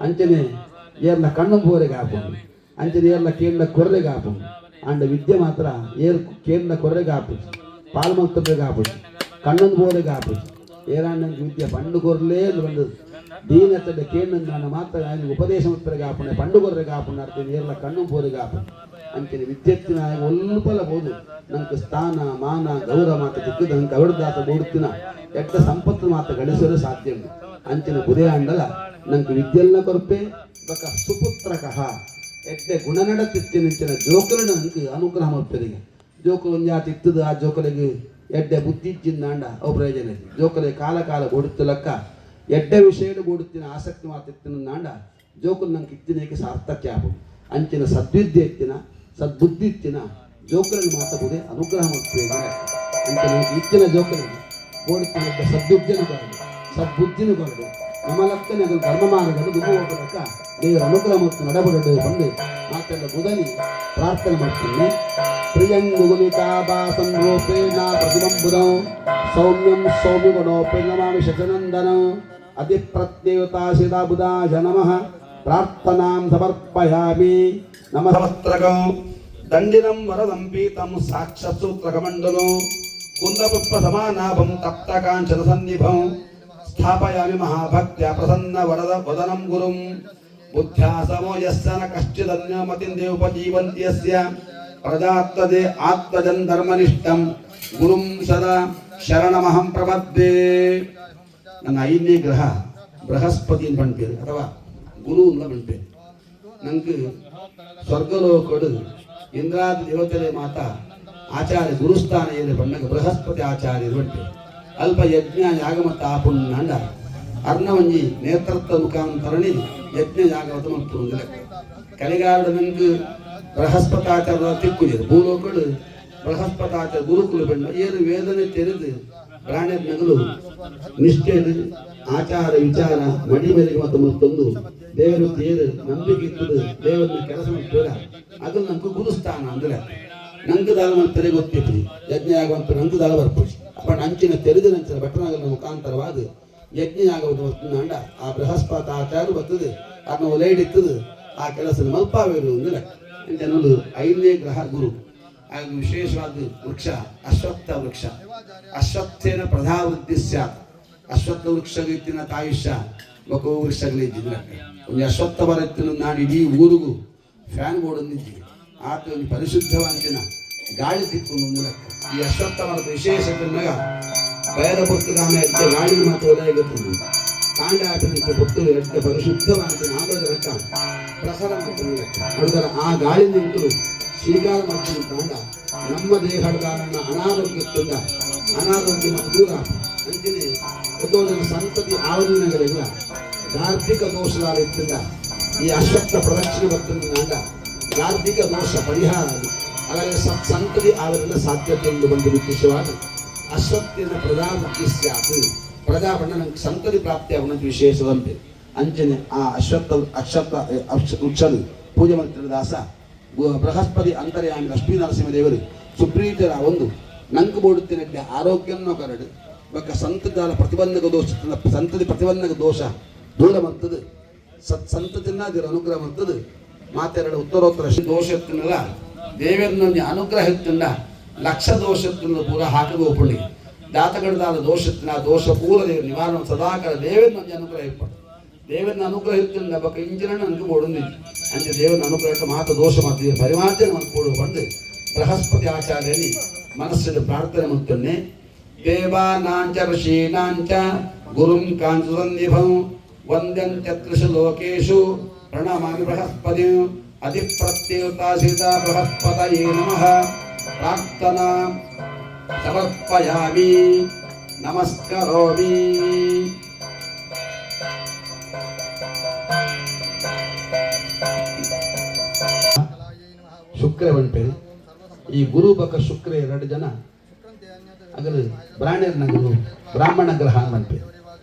ಅಂಚನೆ ಏರ್ಲ ಕಣ್ಣು ಬೋರೆಗೆ ಆಪು. ಅಂಚನೆ ಏರ್ಲ ಕೇಂದ್ರ ಕೊರ್ರೆಗೆ ಆಪು. ಅಂಡ ವಿದ್ಯೆ ಮಾತ್ರ ಏರ್ ಕೇಂದ್ರ ಕೊರ್ರೆಗೆ ಆಪು, ಪಾಲ್ ಮಲ್ತೊಂಡ್ರಿಗೆ ಆಪು, ಕಣ್ಣೊಂದು ಬೋರೆಗೆ ಆಪು. ಏರಾಂಡ ವಿದ್ಯೆ ಪಂಡು ಕೊರ್ಲೇ ಬಂದು ದೀನತಡ ಕೇಂದ್ರ ಮಾತ್ರ ఆయన ಉಪದೇಶ ಉತ್ತರಗಾಪುಣ ಪಂಡು ಕೊರ್ರೆಗಾಪುಣ ಅರ್ಥ ನೇರ್ಲ ಕಣ್ಣು ಪೋರೆಗಾಪು ಅಂಚಿನ ವಿದ್ಯೆತ್ತಿನ ಒಲ್ಪಲ ಬೋದು ನಂಗೆ ಸ್ಥಾನ ಮಾನ ಗೌರವ ಮಾತ ತಿಕ್ಕದ ನಂಗೆ ಅವಡ್ದಾತ ಬೋಡುತ್ತಿನ ಎಟ್ಟ ಸಂಪತ್ತು ಮಾತ ಗಳಿಸಲು ಸಾಧ್ಯ ಉಂಟು. ಅಂಚಿನ ಬುದೇ ಅಂಡಲ ನಂಗೆ ವಿದ್ಯೆಲ್ಲ ಕೊರ್ಪೆ ಬಕ ಸುಪುತ್ರಕಃ ಎಡ್ಡೆ ಗುಣನಡತಿತ್ತಿನ ಜೋಕುలను ನಂಗೆ ಅನುಗ್ರಹ ಮಲ್ಪೆರಿಗೆ. ಜೋಕುಲು ಒಂಜಾತಿ ಇತ್ತದ, ಆ ಜೋಕುಲಿಗೆ ಎಡ್ಡೆ ಬುದ್ಧಿ ಇಜ್ಜಿಂದಾಂಡ ಅವು ಪ್ರಯೋಜನ ಇಜ್ಜಿ. ಜೋಕುಲೆ ಕಾಲ ಕಾಲ ಬೋಡುತ್ತಲಕ್ಕ ಎಡ್ಡೆ ವಿಷಯಡು ಬೋಡುತ್ತಿನ ಆಸಕ್ತಿ ಮಾತಿತ್ತಿನ ಜೋಕುಲು ನಂಗೆ ಇತ್ತಿನೇಕೆ ಸಾರ್ಥಕ್ಯ ಆಪುಂಡು. ಅಂಚಿನ ಸದ್ವಿದ್ಯೆ ಇತ್ತಿನ ಸದ್ಬುದ್ಧಿ ಇತ್ತಿನ ಜೋಕುలను ಮಾತ ಬುದೆ ಅನುಗ್ರಹ ಮಲ್ಪುವೆರ್. ಅಂಚಿನ ನಂಗೆ ಇತ್ತಿನ ಜೋಕುಲಿಗೆ ಬೋಡುತ್ತಿನ ಎಡ್ಡೆ ಸದ್ವಿದ್ಯೆನು ಕೊರಡು, ಸದ್ಬುದ್ಧಿನು ಕೊರಡು, ನಮಲಕ್ಕನೆ ಅಗಲು ಧರ್ಮ ಮಾರ್ಗಡು ದುಂಬು ಹೋಗಲಕ್ಕ ದೇವರ ಅನುಗ್ರಹ ಮತ್ತು ನಡಬಡಡು ಬಂದು ಮಾತೆಲ್ಲ ಬುಧನಿ ಪ್ರಾರ್ಥನೆ ಮಾಡ್ತೀನಿ. ಪ್ರಿಯಂಗುಗುಲಿಕಾಭಾಸಂ ರೂಪೇಣ ಪ್ರತಿಬಂಬುದಂ ಸೌಮ್ಯಂ ಸೌಮ್ಯ ಗುಣೋಪಿ ನಮಾಮಿ ಶಚನಂದನಂ ಅತಿಪ್ರತ್ಯೇವತಾಶಿದ ಬುಧಾಯ ನಮಃ. ಪ್ರಾರ್ಥನಾಂ ಸಮರ್ಪಯಾಮಿ. ನಮಸ್ತ್ರಕಂ ದಂಡಿನಂ ವರದಂ ಪೀತಂ ಸಾಕ್ಷಸೂತ್ರಕಮಂಡಲಂ ಕುಂದಪುಷ್ಪ ಸಮಾನಾಭಂ ತಪ್ತ ಕಾಂಚನ ಸನ್ನಿಭಂ ಸ್ಥಾಪಯಾಮಿ ಮಹಾಭಕ್ತ್ಯ ಪ್ರಸನ್ನ ವರದ ವದನಂ ಗುರುಂ. ಬುದ್ಧ್ಯಾ ಸಮೋ ಯಸ್ಯ ನ ಕಶ್ಚಿದನ್ಯಮತಿಂ ದೇವೋಪಜೀವಂತಿ ಯಸ್ಯ ಪ್ರಜಾತ್ವದೆ ಆತ್ಮಜನ್ ಧರ್ಮನಿಷ್ಠಂ ಗುರುಂ ಸದಾ ಶರಣಮಹಂ ಪ್ರಪದ್ಯೆ. ನನ್ನ ಐದನೇ ಗ್ರಹ ಬೃಹಸ್ಪತಿ ಪಣ್ಪೇರು ಅಥವಾ ಗುರು ಅಂತ ಪಣ್ಪೇರು. ನಂಗೆ ಸ್ವರ್ಗಲೋಕಡು ಇಂದ್ರಾದಿ ದೇವತೆಲೆ ಮಾತಾ ಆಚಾರ್ಯ ಗುರುಸ್ಥಾನ ಏನು ಪಣ್ಣಗ ಬೃಹಸ್ಪತಿ ಆಚಾರ್ಯರು ಪಣ್ಪೇರು. ಅಲ್ಪ ಯಜ್ಞ ಯಾಗ ಮತ್ತು ಆಪುಂಡ ಅರ್ಣವಂಜಿ ನೇತೃತ್ವ ಮುಖಾಂತರಣಿ ಯಜ್ಞ ಯಾಗವತ ಮತ್ತು ಒಂದು ಲೆಕ್ಕ. ಕಲಿಗಾಲದ ನಂಗೆ ಬೃಹಸ್ಪತಾಚಾರ್ಯ ತಿಕ್ಕುಜರು ಭೂಲೋಕಡು ಬೃಹಸ್ಪತಾಚಾರ್ಯ ಗುರುಕುಲ ಬೆಣ್ಣ ಏನು ವೇದನೆ ತೆರೆದು ಪ್ರಾಣ್ಯದ ನಗಲು ನಿಷ್ಠೆ ಆಚಾರ ವಿಚಾರ ಮಡಿ ಮೇಲೆಗೆ ಮತ್ತು ಮತ್ತೊಂದು ದೇವರು ತೇರು ನಂಬಿಕೆ ಇತ್ತದು ದೇವರನ್ನ ಕೆಲಸ ಮಾಡ್ತೀರ ಅದು ನಂಗೆ ಗುರುಸ್ಥಾನ ಅಂದ್ರೆ ನಂಗೆ ದಾಲ ಮಾಡ್ತಾರೆ ಗೊತ್ತಿತ್ತು ಯಜ್ಞ ಯಾಗುವಂತ ನಂಗೆ ದಾಲ ಬರ್ಪುಜಿ ಅಪ್ಪ ಅಂಚಿನ ತೆರೆದ ನಂಚಿನ ಭಟ್ಟನಗರ ಮುಖಾಂತರವಾದ ಯಜ್ಞ ಯಾಗುವುದು ವಸ್ತುನಾಂಡ ಆ ಬೃಹಸ್ಪತಿ ಆಚಾರ ಬರ್ತದೆ ಅದನ್ನ ಒಲೆಯಿಡಿತ್ತದು ಆ ಕೆಲಸ ಮಲ್ಪಾವೇರು ಅಂದ್ರೆ ಅಂಚನೊಂದು ಐದನೇ ಗ್ರಹ ಗುರು. ಹಾಗೂ ವಿಶೇಷವಾದ ವೃಕ್ಷ ಅಶ್ವತ್ಥ ವೃಕ್ಷ. ಅಶ್ವತ್ಥೇನ ಪ್ರಧಾವೃದ್ಧಿ ಸ್ಯಾತ್. ಅಶ್ವತ್ಥ ವೃಕ್ಷಗಿತ್ತಿನ ತಾಯುಷ್ಯ ಬೊಕ ವೃಕ್ಷಗಳಿದ್ದಿಲ್ಲ. ಒಂದು ಅಶ್ವತ್ಥ ಬರತ್ತಿನ ನಾಡು ಇಡೀ ಊರಿಗೂ ಫ್ಯಾನ್ ಬೋರ್ಡ್ ಒಂದಿದ್ವಿ ಆತ ಒಂದು ಪರಿಶುದ್ಧವಂತಿನ ಗಾಳಿ ತಿಕ್ಕೊಂಡು ಒಂದು ಲೆಕ್ಕ. ಈ ಅಶ್ವತ್ಥ ಮರದ ವಿಶೇಷ ತಿನ್ನಾಗ ಬಯದ ಪುಸ್ತಕಾನ ಎಡ್ಡೆ ಗಾಳಿನ ಮಾತು ಒಲೆಯಾಗುತ್ತದೆ ಕಾಂಡ ಹಾಕಿದಂತೆ ಪುತ್ತು ಎಡ್ಡೆ ಪರಿಶುದ್ಧವಂತಿನ ಆಮ್ಲಜನಕ ಪ್ರಸಾರ ಮಾಡ್ತದೆ ಲೆಕ್ಕ. ನೋಡಿದರೆ ಆ ಗಾಳಿ ನಿಂತು ಸ್ವೀಕಾರ ಮಾಡ್ತೀನಿ ಕಾಂಡ ನಮ್ಮ ದೇಹದಾರನ ಅನಾರೋಗ್ಯದಿಂದ ಅನಾರೋಗ್ಯ ದೂರ ಅಂಚಿನೆ ಉತ್ತೋಜನ ಸಂತತಿ ಆವರಣಗಳಿಲ್ಲ ಗಾರ್ಭಿಕ ದೋಷದಾರ ಇತ್ತಿಂದ ಈ ಅಶ್ವತ್ಥ ಪ್ರದಕ್ಷಿಣೆ ಬರ್ತದೆ ನಾಂಡ ಗಾರ್ಭಿಕ ದೋಷ ಪರಿಹಾರ ಅದು. ಹಾಗಾಗಿ ಸತ್ಸಂತತಿ ಆವರಣ ಸಾಧ್ಯತೆ ಎಂದು ಬಂದು ವಿಶೇಷವಾದ ಅಶ್ವತ್ಥನ ಪ್ರಜಾಬುದ್ಧಿ ಸ್ಯಾತ್. ಪ್ರಜಾ ಬಣ್ಣ ನಂಗೆ ಸಂತತಿ ಪ್ರಾಪ್ತಿ ಅವನ ವಿಶೇಷದಂತೆ ಅಂಚನೆ ಆ ಅಶ್ವತ್ಥ ಅಕ್ಷತ ವೃಕ್ಷದ ಪೂಜೆ ಮಾಡ್ತಿರೋ ದಾಸ ಬೃಹಸ್ಪತಿ ಅಂತರ್ಯಾಮಿ ಲಕ್ಷ್ಮೀ ನರಸಿಂಹದೇವರು ಸುಪ್ರೀತರ ಒಂದು ನಂಗೆ ಬೋಡುತ್ತಿನ ಆರೋಗ್ಯವನ್ನು ಕರಡು ಬೊಕ್ಕ ಸಂತದಾಲ ಪ್ರತಿಬಂಧಕ ದೋಷ ಸಂತತಿ ಪ್ರತಿಬಂಧಕ ದೋಷ ದೂರ ಮಂತದು ಸತ್ ಸಂತತಿನ ಅದರ ಅನುಗ್ರಹ ಮಂತದು ಮಾತೆರಡು ಉತ್ತರೋತ್ತರ ದೋಷ ಎತ್ತನಲ್ಲ ದೇವರನ್ನ ಅನುಗ್ರಹ ಎತ್ತಂಡ ಲಕ್ಷ ದೋಷ ಎತ್ತನ ಪೂರ ಹಾಕದು ಒಪ್ಪುಳ್ಳಿ ಜಾತಕದಾದ ದೋಷ ಎತ್ತಿನ ದೋಷ ಪೂರ ದೇವರು ನಿವಾರಣ ಸದಾಕಾಲ ದೇವರನ್ನ ಅನುಗ್ರಹ ಇಪ್ಪಡು ದೇವರನ್ನ ಅನುಗ್ರಹ ಇತ್ತಿಂದ ಬೊಕ್ಕ ಇಂಜಿನ ನನಗೆ ಬೋಡುಂದಿ ಅಂಚೆ ದೇವರನ್ನ ಅನುಗ್ರಹ ಮಾತ ದೋಷ ಮಾತು ಪರಿಮಾರ್ಜನೆ ಮಾಡ್ಕೊಡು ಬಂದು ಬೃಹಸ್ಪತಿ ಆಚಾರ್ಯನಿ ಮನಸ್ಸಿನ ಪ್ರಾರ್ಥನೆ ಮಾಡ್ತೇನೆ. ದೇವಾನಾಂಚ ಋಷೀಣಾಂಚ ಗುರುಂ ಕಾಂಚಸನ್ನಿಭಂ ವಂದ್ಯಂತ್ಯತ್ರಿಷು ಲೋಕೇಶು ಪ್ರಣಮಾಮಿ ಬೃಹಸ್ಪತಿ ಅಧಿಪ್ರತ್ಯುತಾಸಿತ ಬೃಹಸ್ಪತಯೇ ನಮಃ. ಪ್ರಾರ್ಥನಾ ಸಮರ್ಪಯಾಮಿ, ನಮಸ್ಕರೋಮಿ. ಶುಕ್ರ ಬಂಪೇರು ಈ ಗುರು ಬಕ ಶುಕ್ರ ಎರಡು ಜನ ಅಗಲು ಬ್ರಾಹ್ಮಣನ ಗುರು ಬ್ರಾಹ್ಮಣ ಗ್ರಹ ಬಂಪೇರು.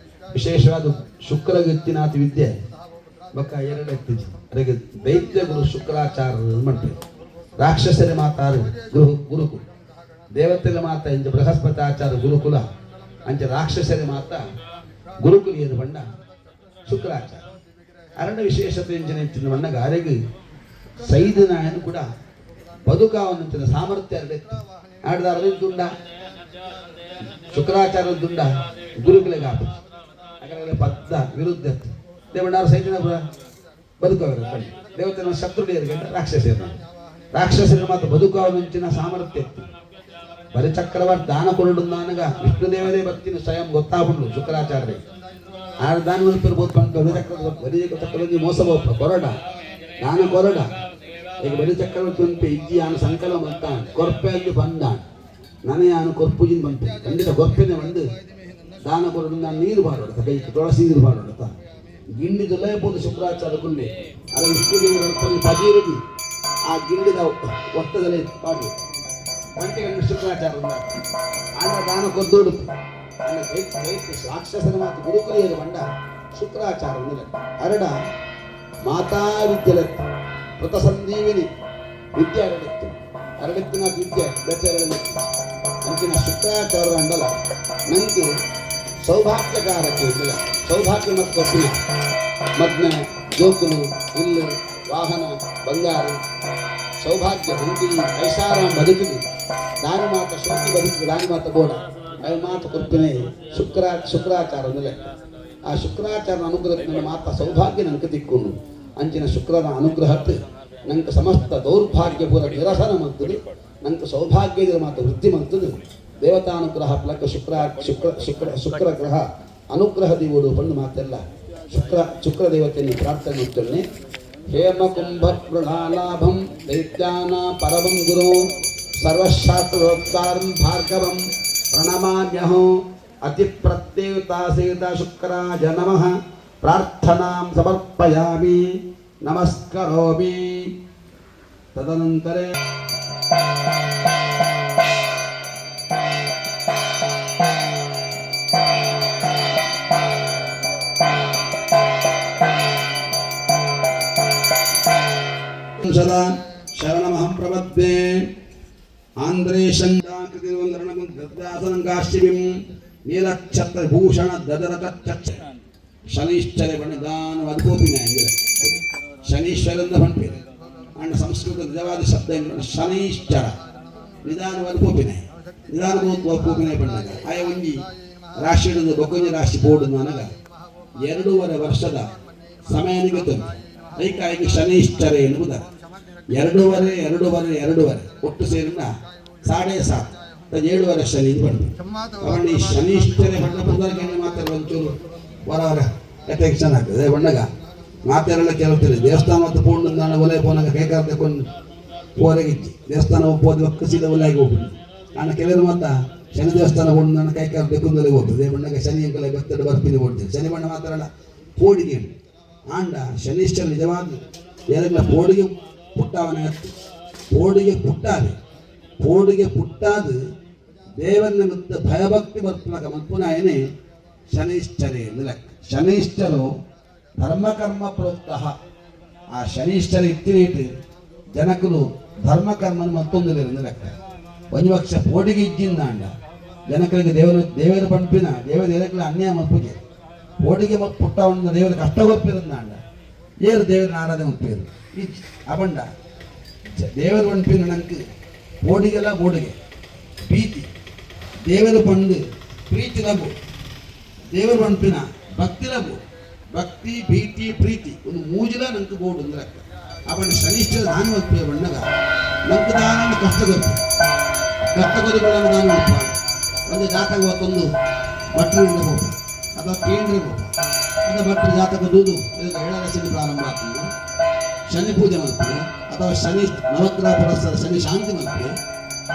ವಿಶೇಷವಾದ ಶುಕ್ರ ಗಿತ್ತಿನಾಥ ವಿದ್ಯೆ ಬಕ್ಕ ಎರಡು ಎತ್ತಿಜಿ ಅದಕ್ಕೆ ದೈತ್ಯ ಗುರು ಶುಕ್ರಾಚಾರ್ಯರು ಮಾಡ್ತೇವೆ. ರಾಕ್ಷಸರ ಮಾತಾರು ಗುರು ಗುರುಕುಲ ದೇವತೆల ಮಾತ ಇಂಚ ಬೃಹಸ್ಪತಿ ಆಚಾರ ಗುರುಕುಲ ಅಂಚ ರಾಕ್ಷಸರ ಮಾತ ಗುರುಕುಲ ಏನು ಬಣ್ಣ ಶುಕ್ರಾಚಾರ್ಯ ಅರಣ್ಯ ವಿಶೇಷತೆ ಇಂಚಿನ ಹೆಚ್ಚಿನ ಬಣ್ಣಗ ಅರೆಗೆ ಸೈದನಾಯನು ಕೂಡ ಬದುಕಾವನಂಚಿನ ಸಾಮರ್ಥ್ಯ ಎರಡೆತ್ತಿ ಆಡ್ದಾರ ದುಂಡ ಶುಕ್ರಾಚಾರ್ಯ ದುಂಡ. ಗುರುಕುಲೆಗ್ ಆಪುಜಿ. ಅಕಲೆಗ್ ಪದ್ದ ವಿರುದ್ಧ ದೇವಣ್ಣಾರು ಸೈತಿನ ಪುರ ಬದುಕವರು ಪಂಡಿ ದೇವತೆನ ಶತ್ರುಡಿಯರಿಗೆ ರಾಕ್ಷಸರು. ರಾಕ್ಷಸರು ಮಾತ್ರ ಬದುಕುವಂಚಿನ ಸಾಮರ್ಥ್ಯ ಇತ್ತು. ಬಲಿಚಕ್ರವರ್ತಿ ದಾನ ಕೊರಡು ನಾನಗ ವಿಷ್ಣುದೇವರೇ ಭಕ್ತಿನ ಸ್ವಯಂ ಗೊತ್ತಾಪುಂಡು ಶುಕ್ರಾಚಾರ್ಯ. ಆರ್ ದಾನ ಮಲ್ಪೆರ್ ಬೋದು ಪಂಡ ಬಲಿಚಕ್ರ ಬಲಿ ಚಕ್ರವರ್ತಿ ಮೋಸ ಬೋಪ ಕೊರಡ ದಾನ ಕೊರಡ. ಈಗ ಬಲಿಚಕ್ರವರ್ತಿ ಪನ್ಪೆ, ಇಜ್ಜಿ, ಆನು ಸಂಕಲ್ಪ ಮಲ್ತಾನ್, ಕೊರ್ಪೆ ಅಂದು ಪಂಡಾನ್, ನನ ಯಾನು ಕೊರ್ಪುಜಿನ್ ಪನ್ಪೆ. ಖಂಡಿತ ಕೊರ್ಪೆನೆ ಬಂದು ದಾನ ಕೊರಡು. ನಾನು ನೀರು ಬಾಡೋಡ, ಕೈಗೆ ತುಳಸಿ ನೀರು ಬಾಡೋಡ. ಗಿಂಡಿ ಪೋದು ಶುಕ್ರಾಚಾರ್ಯ ಕುಲ್ಲೆ ಅಲ್ಲ. ವಿಷ್ಣುದೇವರ ಪಜೀರದಿ ಆ ಗಿಂಡಿದ ಒತ್ತದಲ್ಲೇ ಪಾಡು ಒಂಟೆಗಣ್ಣು ಶುಕ್ರಾಚಾರ್ಯ ಆಂಡ ದಾನ ಕೊದ್ದೋಡು. ರಾಕ್ಷಸನ ಮಾತು ಗುರುಕುಲಿಯರು ಬಂಡ ಶುಕ್ರಾಚಾರ ಅರಡ ಮಾತಾ ವಿದ್ಯೆಲೆತ್ತು ಕೃತ ಸಂಜೀವಿನಿ ವಿದ್ಯೆ ಅರಡಿತ್ತು. ಅರಡಿತ್ತಿನ ವಿದ್ಯೆ ಬೆಚ್ಚ ಅರಡಿತ್ತು. ಅಂಚಿನ ಶುಕ್ರಾಚಾರ್ಯ ಅಂಡಲ ನಂಗೆ ಸೌಭಾಗ್ಯಕಾರಕ್ಕೆ ಇಲ್ಲ. ಸೌಭಾಗ್ಯ ಮತ್ತು ಕೊಪ್ಪಿನ ಮದ್ಮೆ, ಜೋಕುಲು, ಇಲ್ಲು, ವಾಹನ, ಬಂಗಾರ, ಸೌಭಾಗ್ಯ. ನಂಗೆ ಈ ಐಷಾರಾಮ್ ಬದುಕಿದು ದಾನಿ ಮಾತ ಶೋಕಿ ಬದುಕಿದು ದಾನಿ ಮಾತ ಬೋಡ ಅವು ಮಾತು ಕೊರ್ಪಿನ ಶುಕ್ರಾಚಾರ ಒಂದು ಲೆಕ್ಕ. ಆ ಶುಕ್ರಾಚಾರ್ಯನ ಅನುಗ್ರಹ ನನ್ನ ಮಾತ ಸೌಭಾಗ್ಯ ನಂಗೆ ದಿಕ್ಕೊಂಡು. ಅಂಚಿನ ಶುಕ್ರನ ಅನುಗ್ರಹಕ್ಕೆ ನಂಗೆ ಸಮಸ್ತ ದೌರ್ಭಾಗ್ಯ ಪೂರ ನಿರಸನ ಮಂತದು, ನಂಗೆ ಸೌಭಾಗ್ಯದ ಮಾತು ವೃದ್ಧಿ ಮಂತದು. ದೇವತಾನುಗ್ರಹ ಪ್ಲಕ್ ಶುಕ್ರ ಶುಕ್ರ ಶುಕ್ರ ಶುಕ್ರ ಗ್ರಹ ಅನುಗ್ರಹ ದೇವರು ಪಂಡು ಮಾತೆಲ್ಲ ಶುಕ್ರ ಶುಕ್ರ ದೇವತೆಯನ್ನು ಪ್ರಾರ್ಥನೆ ಮಾಡ್ತೇನೆ. ಹೇಮ ಕುಂಭ ಮೃಣಾಲಾಭಂ ದೈತ್ಯಾನ ಪರಮಂ ಗುರು ಸರ್ವಶಾಸ್ತ್ರೋಕ್ತಾರಂ ಭಾರ್ಗವಂ ಪ್ರಣಮಾಮ್ಯಹಂ. ಅತಿ ಪ್ರತ್ಯೇತಾಸೇತ ಶುಕ್ರಾಜ ನಮಃ. ಪ್ರಾರ್ಥನಾಂ ಸಮರ್ಪಯಾಮಿ, ನಮಸ್ಕರೋಮಿ. ತದನಂತರ ಸದಾ ಶರಣಮಹಂ ಪ್ರಪದ್ಯೆ. ಆಂಧ್ರೇಶಂಗಾಕೃತಿರ್ವಂದರಣಗುಂದಾಸನಂಗಾಶಿವಿಂ ನೀಲಕ್ಷತ್ರ ಭೂಷಣ ದದರತ ಶನೀಶ್ಚರ ಬಣ್ಣದಾನ ಅದ್ಭುತಿನ ಎಂದರೆ ಶನೀಶ್ವರಂದ ಪನ್ಪೇರು. ಅಂಡ ಸಂಸ್ಕೃತ ನಿಜವಾದ ಶಬ್ದ ಎಂದ್ರೆ ಶನೈಶ್ಚರ ನಿಧಾನವಾದ ಪೋಪಿನ ನಿಧಾನ ಪೋಪಿನ ಬಣ್ಣಗ ಆಯ ಒಂಜಿ ರಾಶಿ ಹಿಡಿದು ಬೊಕ್ಕೊಂಜಿ ರಾಶಿ ಬೋರ್ಡ್ ನನಗ 2.5 ವರ್ಷದ ಸಮಯ ನಿಗತ್ತಂತೆ. ಐಕಾಯಿಗೆ ಶನೈಶ್ಚರ ಎನ್ನುವುದ 2.5, 2.5, 2.5 ಒಟ್ಟು ಸೇರಿನ 7.5, 7.5 ಶನಿ ಇದು ಬರ್ತದೆ. ಅವನ ಈ ಶನೀಶ್ಚರ ಬಣ್ಣ ಪುದರ್ಗೆ ಮಾತ್ರ ಒಂಚೂರು ಹೊರ ಹೊರ ಅಟೆನ್ಷನ್ ಆಗ್ತದೆ. ಬಣ್ಣಗ ಮಾತೆಲ್ಲ ಕೆಲವು ದೇವಸ್ಥಾನ ಮತ್ತು ಪೂರ್ಣ ನಾನು ಒಲೆ ಪೋನಾಗ ಕೈಕಾರ್ಕೊಂಡು ಪೋರೆಗಿಚ್ಚಿ ದೇವಸ್ಥಾನ ಹೋದ ಒಕ್ಕ ಸೀದಾ ಒಲೆಗೆ ಹೋಗುದು. ನಾನು ಕೆಲವರು ಮಾತ ಶನಿ ದೇವಸ್ಥಾನ ಹೋಗಿ ನನ್ನ ಕೈ ಕಾಲು ಬೆಕ್ಕುಂದಲೇ ಹೋಗ್ತದೆ. ಬಣ್ಣಗ ಶನಿ ಅಂಕಲ ಬೆತ್ತಡ ಬರ್ತೀನಿ ಓಡ್ತೀನಿ. ಶನಿ ಬಣ್ಣ ಮಾತ್ರ ಅಲ್ಲ, ಪೋಡಿಗೆ ಆಂಡ ಶನೀಶ್ವರ ನಿಜವಾದ ಏರೆಗ್ಲ ಪೋಡಿಗೆ ಪುಟ್ಟಾವನ ಪೋಡಿಗೆ ಪುಟ್ಟಾದೆ ಪೋಡಿಗೆ ಪುಟ್ಟಾದು ದೇವನ ಮತ್ತು ಭಯಭಕ್ತಿ ಬರ್ಪುನಕ ಮಲ್ಪುನಾಯನೆ ಶನೈಶ್ಚರೇ ಎಂದು ಲೆಕ್ಕ. ಶನೈಶ್ಚರು ಧರ್ಮಕರ್ಮ ಪ್ರೋಕ್ತಃ. ಆ ಶನೀಶ್ಚರ ಇತ್ತಿನೇಟ್ ಜನಕುಲು ಧರ್ಮಕರ್ಮನ ಮತ್ತೊಂದು ಎಂದು ಲೆಕ್ಕ. ಒಂಜಿ ಪಕ್ಷ ಪೋಡಿಗೆ ಇಜ್ಜಿಂದಾಂಡ ಜನಕರಿಗೆ ದೇವರು ದೇವರ ಪಂಪಿನ ದೇವರ ಏರಕ್ಲ ಅನ್ಯಾಯ ಮಲ್ಪುಜೆ. ಪೋಡಿಗೆ ಪುಟ್ಟವನ್ನ ದೇವರ ಕಷ್ಟ ಗೊಪ್ಪಿರಂದಾಂಡ ಏರು ದೇವರ ಆರಾಧನೆ ಮಲ್ಪೇರು ಇಜ್ಜಿ. ಅಪಂಡ ದೇವರ ಪಂಪಿನ ನಂಗೆ ಪೋಡಿಗೆಲ್ಲ ಬೋಡಿಗೆ ಭೀತಿ ದೇವರ ಪಂಡು ಪ್ರೀತಿ ಲಗು ದೇವರ ಪಂಪಿನ ಭಕ್ತಿ ಲಗು ಭಕ್ತಿ ಭೀತಿ ಪ್ರೀತಿ ಒಂದು ಮೂಜಿಲ ನಂಗೆ ಬೋರ್ಡು ಅಂದ್ರೆ ಲೆಕ್ಕ. ಅಪಂಡ ಶನಿಶ್ಚರ ದಾನ ಮಲ್ಪುವೆ ಬಣ್ಣಗ ನಂಗೆ ದಾನ ಕಷ್ಟ ಗೊತ್ತು ಕಷ್ಟ ಗೊತ್ತುಗಳನ್ನು ದಾನ ಮಲ್ಪ ಒಂದು ಜಾತಕ ಒಂದು ಭಟ್ರು ಹೋಗ ಅಥವಾ ಕೇಂದ್ರ ಹೋಗ ಅಥವಾ ಭಟ್ರು ಜಾತಕ ದೂದು ಏಳರ ಶನಿ ಪ್ರಾರಂಭ ಆಗ್ತದೆ. ಶನಿ ಪೂಜೆ ಮಾಡ್ತೀವಿ ಅಥವಾ ಶನಿ ನವಗ್ರಹ ಪುರಸ್ಕಾರ ಶನಿ ಶಾಂತಿ ಮಾಡ್ತೀವಿ.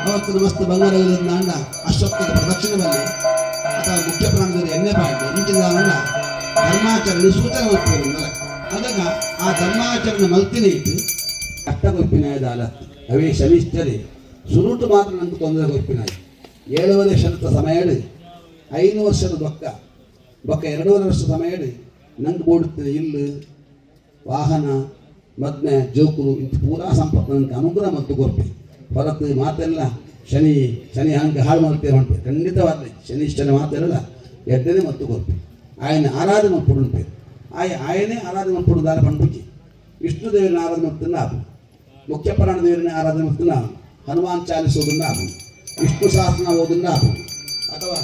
ಅವತ್ತು ಮಸ್ತ್ ಬಂಗಾರ ಅಂಡ ಅಶ್ವತ್ಥದ ಪ್ರದಕ್ಷಿಣೆ ಬಲ್ಲಿ ಅಥವಾ ಮುಖ್ಯ ಪ್ರಾಣದಲ್ಲಿ ಎಣ್ಣೆ ಪಾಡ್ಲೆ ಇಂಚಿನ ದಾನಂಡ ಧರ್ಮಾಚರಣೆ ಸೂಚನೆ ಮಲ್ಪುವುದು ಲೆಕ್ಕ. ಅದಾಗ ಆ ಧರ್ಮಾಚರಣೆ ಮಲ್ತಿನ ಇಟ್ಟು ಕಷ್ಟ ಗೊಪ್ಪಿನಾಯ ದಾಲತ್ ಅವೇ ಶನಿಶ್ಚರಿ ಸುರುಟು ಮಾತ್ರ ನಂಗೆ ತೊಂದರೆ ಗೊಪ್ಪಿನಾಯ. 7.5 ಶನತ ಸಮಯ 5 ವರ್ಷದ ಬೊಕ್ಕ ಬೊಕ್ಕ 2.5 ವರ್ಷ ಸಮಯ ನಂಗೆ ಬೋಡುತ್ತದೆ. ಇಲ್ಲು, ವಾಹನ, ಮದ್ಮೆ, ಜೋಕುಲು ಇಂಥ ಪೂರಾ ಸಂಪತ್ತು ನಂಗೆ ಅನುಗ್ರಹ ಮತ್ತು ಕೊರ್ಪೆ ಹೊರತು ಮಾತೆಲ್ಲ ಶನಿ ಶನಿ ಹಂಗೆ ಹಾಳು ಮಾಡ್ತೇವೆ ಹೊಂಟೆ. ಖಂಡಿತವಾದ ಶನಿಶ್ಚರ ಮಾತೆಲ್ಲ ಎಡ್ಡನೆ ಮತ್ತು ಕೊರ್ಪೆ ఆయన ಆರಾಧನೆ ಮಲ್ಪುಡು ಆಯ ఆయనే ಆರಾಧನೆ ಮಲ್ಪುಡು ದಾರ ಪನ್ಪುಜಿ. ವಿಷ್ಣು ದೇವರನ್ನ ಆರಾಧನೆ ಮಲ್ತುಂಡ ಆಪು, ಮುಖ್ಯ ಪ್ರಾಣ ದೇವರನ್ನ ಆರಾಧನೆ ಮಲ್ತುಂಡ app, Hanuman Chalisa ಓದುಂಡ app, Vishnu Sahasranama ಓದುಂಡ app ಅಥವಾ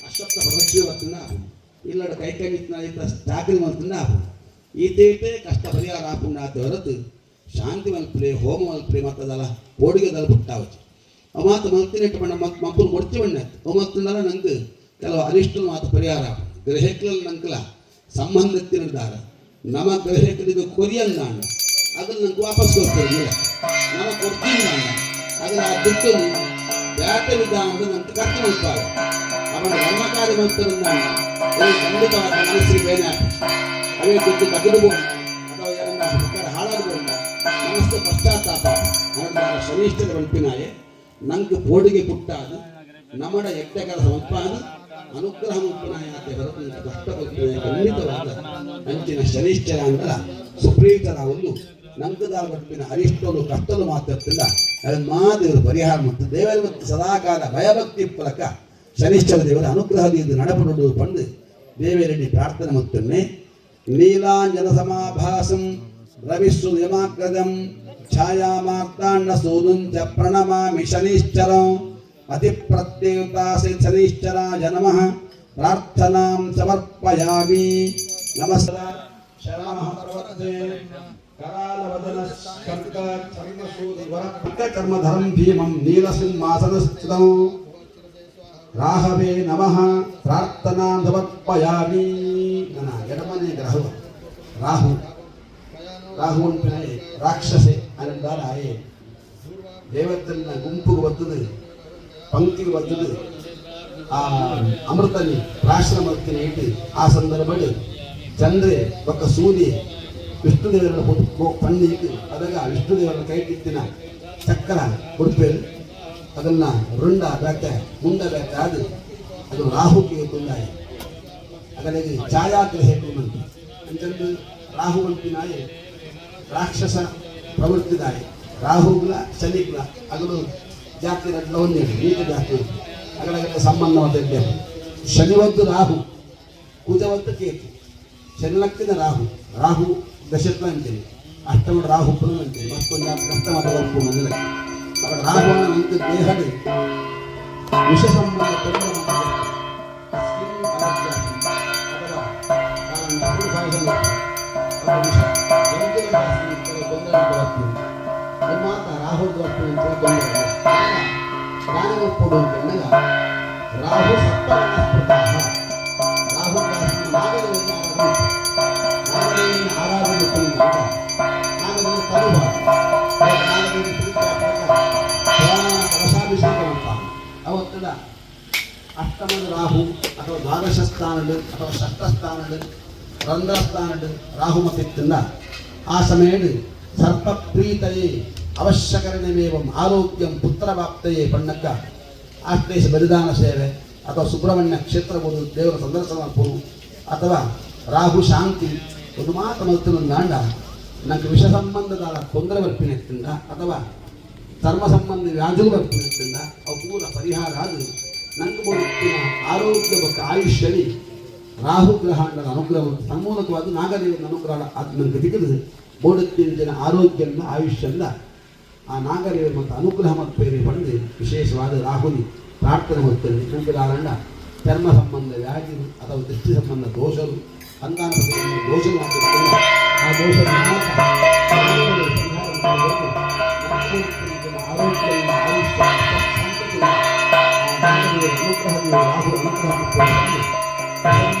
ಅಶ್ವತ್ಥ ಲಕ್ಷ ಪ್ರದಕ್ಷಿಣೆ ಬರ್ತುಂಡ ಆಪುಂಡು. ಇಲ್ಲಡ ಕೈ ಕಂಜಿತ್ನ ಇತ್ತ ಚಾಕರಿ ಮಲ್ತುಂಡ ಆಪುಂಡು. ಈತೇಟೆ ಕಷ್ಟ ಪರಿಹಾರ ಆಪುಂಡು ಆತೆ ಹೊರತು ಶಾಂತಿ ಮಲ್ಪುಲೆ, ಹೋಮ ಮಲ್ಪುಲೆ, ಮತ್ತದಲ ಪೋಡಿಗೆದಲ ಪುಟ್ಟಾವಚಿ ಅವು ಮಾತ ಮಲ್ತಿನೆಟ್ಟು ಪಂಡ ಮತ್ ಮಂಪುಲು ಮೊಡ್ಚಿ ಬಣ್ಣ ಅವು ಮಲ್ತುಂಡಲ ನಂಗೆ ಕೆಲವು ಅನಿಷ್ಟಲು ಮಾತ ಪರಿಹಾರ ಆಪುಂಡು. ಗ್ರಹಕ್ಲಲ್ಲಿ ನಂಕಲ ಸಂಬಂಧ ತಿರುದಾರ ನಮ್ಮ ಗ್ರಹಕ್ಕಲಿಗೆ ಕೊರಿಯಂದಾಂಡ ಅದನ್ನ ನಂಗೆ ವಾಪಸ್ ಕೊಡ್ತಾರೆ. ನಮ ಕೊಡ್ತೀನಿ ಅದನ್ನ ಆ ದುಡ್ಡನ್ನು ಬ್ಯಾಟೆ ವಿಧಾನದ ನಂಗೆ ಖರ್ಚು ಮಾಡ್ತಾರೆ. ಅವನ ಧರ್ಮ ಕಾರ್ಯ ಮಾಡ್ತಾರಂದಾಂಡ ಖಂಡಿತವಾದ ಮನಸ್ಸಿಗೆ ಬೇನೆ ಆಗ್ತದೆ. ಅವೇ ದುಡ್ಡು ಕದಿರ್ಬೋದು ಅಥವಾ ಏನನ್ನ ಸರ್ಕಾರ ಹಾಳಾಗಬಹುದು, ಮನಸ್ಸು ಪಶ್ಚಾತ್ತಾಪ. ಅವನ ಶನಿಷ್ಠರ ಬಂಪಿನಾಯೆ ನಂಗೆ ಪೋಡಿಗೆ ಪುಟ್ಟಾದು ನಮಡ ಎಟ್ಟೆ ಕೆಲಸ ಮಲ್ಪಾದು ಅನುಗ್ರಹ ಮಲ್ಪನಾಯ ಹೊರತು ನಿಂಗೆ ಕಷ್ಟ ಕೊಡ್ತಾನೆ ಖಂಡಿತವಾದ. ಅಂಚಿನ ಶನಿಶ್ಚರ ಅಂದ್ರ ಸುಪ್ರೀತರ ಒಂದು ನಂಕದಾರ ಬಟ್ಟಿನ ಅರಿಷ್ಟಲು ಕಷ್ಟಲು ಮಾತಾಡ್ತಿಲ್ಲ. ಅದನ್ನ ಮಾದೇವರು ಪರಿಹಾರ ಮತ್ತು ದೇವರ ಮತ್ತು ಸದಾಕಾಲ ಭಯಭಕ್ತಿ ಫಲಕ ಶನಿಶ್ಚರ ದೇವರ ಅನುಗ್ರಹದಿಂದ ನಡಪಡುವುದು ಪಂಡು ದೇವರೆಡ್ಡಿ ಪ್ರಾರ್ಥನೆ ಮತ್ತೊಮ್ಮೆ. ನೀಲಾಂಜನ ಸಮಾಭಾಸಂ ರವಿಸ್ಸು ಯಮಾಗ್ರಜಂ ಛಾಯಾಮಾರ್ತಾಂಡ ಸೂನುಂಚ ಪ್ರಣಮಾಮಿ ಶನಿಶ್ಚರಂ. ಅತಿಪ್ರತ್ಯುತಾಸಿ ಶನಿಶ್ಚರಾಯ ನಮಃ. ಪ್ರಾರ್ಥನಾಂ ಸಮರ್ಪಯಾಮಿ. ನಮಸ್ಕಾರ. ಶರಣಮಃ. ಕರಾಲವದನ ಚರ್ಮಧರಂ ಭೀಮಂ ನೀಲಸಿಂಹಾಸನಸ್ಥಿತಂ ರಾಹವೇ ನಮಃ. ಪ್ರಾರ್ಥನಾಂ ಸಮರ್ಪಯಾಮಿ. ನನ್ನ ಎಡಮನೆ ಗ್ರಹವು ರಾಹು. ರಾಹು ಅಂತಾನೆ ರಾಕ್ಷಸೆ ಅನಂದಾರಾಯೇ ದೇವತೆಲ್ಲ ಗುಂಪುಗೆ ಬರ್ತದೆ, ಪಂಕ್ತಿಗೆ ಬರ್ತದೆ. ಆ ಅಮೃತನಿ ಪ್ರಾಶನ ಮಲ್ತಿನ ಇಟ್ಟು ಆ ಸಂದರ್ಭಡ್ ಚಂದ್ರೆ ಬೊಕ್ಕ ಸೂರ್ಯ ವಿಷ್ಣುದೇವರ ಪಣ್ಣೀಕ್ ಅದಾಗ ವಿಷ್ಣುದೇವರ ಕೈಟಿತ್ತಿನ ಚಕ್ರ ಕೊಡ್ಪೇರು. ಅದನ್ನ ರುಂಡ ಬೇತೆ ಮುಂಡ ಬೇತೆ ಅದು ಅದು ರಾಹುಗೆ ತುಂದಾಯ ಅದರಲ್ಲಿ ಛಾಯಾಗ್ರಹ ಉಂಟು ಅಂಚಂದು. ರಾಹು ಅಂತಿನಾಯೆ ರಾಕ್ಷಸ ಪ್ರವೃತ್ತಿದಾಯ. ರಾಹುಗ್ಲ ಶನಿಗ್ಲ ಅಗಲು ಜಾತಿ ರಡ್ಲ ಒಂದೇ ನೀತ ಜಾತಿ ಉಂಟು. ಅಗಲಗಲ ಸಂಬಂಧವಾದ ಇದ್ದೇವೆ. ಶನಿವದ್ದು ರಾಹು, ಕುಜವದ್ದು ಕೇತು. ಶನಿಲಕ್ಕಿದ ರಾಹು, ರಾಹು ದಶತ್ವ ಅಂತೇಳಿ ಅಷ್ಟಮ ರಾಹು ಪುನಃ ಅಂತೇಳಿ ಮತ್ತೊಂದು ಕಷ್ಟವಾದ ವರ್ಪು ಮಂದಿರ. ಅವಾಗ ರಾಹುವನ್ನ ನಂತ ದೇಹದ ವಿಷ ಸಂಬಂಧ ತೊಂದರೆ, ಸ್ಕಿನ್ ಅಲರ್ಜಿ ಅಥವಾ ಫುಡ್ ಪಾಯ್ಸನ್ ಅಥವಾ ವಿಷ ಜಂತುಗಳ ಜಾಸ್ತಿ ಕೆಲವು ತೊಂದರೆ ಬರ್ತೀವಿ. ಮಾತ ರಾಹು ಬರ್ತೀವಿ ಅಂತ ತೊಂದರೆ ದಾನ ಕೊಡು ಅಂತ. ರಾಹು ಸಪ್ತವರ್ಣ ಸ್ಮೃತಃ. ರಾಹು ನಾಗದೇವನ ಆರಾಧನೆ, ನಾಗದೇವಿನ ಆರಾಧನೆ ಅಂತ. ನಾಗದೇವಿ ತರುವ ನಾಗದೇವಿ ಪ್ರೀತಿ ಕಲಶಾಭಿಷೇಕ ಅಂತ. ಅವತ್ತಡ ಅಷ್ಟಮದ ರಾಹು ಅಥವಾ ದ್ವಾದಶ ಸ್ಥಾನಡು ಅಥವಾ ಷಷ್ಠ ಸ್ಥಾನಡು ರಂಧ್ರ ಸ್ಥಾನಡು ರಾಹು ಮತಿತ್ತಿಂದ ಆ ಸಮಯಡು ಸರ್ಪಪ್ರೀತಯೇ ಅವಶ್ಯಕರಣಮೇವಂ ಆರೋಗ್ಯಂ ಪುತ್ರವಾಪ್ತಯೇ ಪಣ್ಣಕ್ಕ ಆಶ್ಲೇಷ ಬಲಿದಾನ ಸೇವೆ ಅಥವಾ ಸುಬ್ರಹ್ಮಣ್ಯ ಕ್ಷೇತ್ರಬೋದು ದೇವರ ಸಂದರ್ಶನ ಮಲ್ಪುನು ಅಥವಾ ರಾಹು ಶಾಂತಿ ಒಂದು ಮಾತು ಮಲ್ತಿನ ದಾಂಡ ನಂಗೆ ವಿಷ ಸಂಬಂಧದ ತೊಂದರೆ ಬರ್ಪಿನ ಅಥವಾ ಚರ್ಮ ಸಂಬಂಧ ವ್ಯಾಧುಲು ಬರ್ಪಿನ ಅವು ಪೂರ ಪರಿಹಾರ ಅದು ನಂಗೆ ಬರುತ್ತಿನ ಆರೋಗ್ಯ ಬೊಕ್ಕ ಆಯುಷ್ಯಲಿ ರಾಹು ಗ್ರಹಾಂಡದ ಅನುಗ್ರಹ ತನ್ಮೂಲಕವಾದ ನಾಗದೇವನ ಅನುಗ್ರಹ ಅದು ನಂಗೆ ತಿಕ್ಕದು. ಬೋಡುತ್ತಿನ ಜನ ಆರೋಗ್ಯಂದ ಆಯುಷ್ಯಂದ ಆ ನಾಗದೇವರು ಮತ್ತು ಅನುಗ್ರಹ ಮತ್ತು ಬೇರೆ ಬಂದು ವಿಶೇಷವಾದ ರಾಹುಲಿ ಪ್ರಾರ್ಥನೆ ಮಾಡ್ತೇನೆ. ನಂಗೆ ದಾರಂಡ ಚರ್ಮ ಸಂಬಂಧ ವ್ಯಾಧಿ ಅಥವಾ ದೃಷ್ಟಿ ಸಂಬಂಧ ದೋಷರು, ಸಂತಾನ ಸಂಬಂಧ ದೋಷಗಳು ಆಗಿರ್ತದೆ. ಆ ದೋಷದ ಮಾತ್ರ ಪರಿಹಾರ ಮಾಡಬೇಕು. ಆರೋಗ್ಯ, ಆಯುಷ್ಯ, ಸಂತತಿ ಆ ನಾಗದೇವರ ಅನುಗ್ರಹದಿಂದ ರಾಹು ಅನುಗ್ರಹ ಮತ್ತು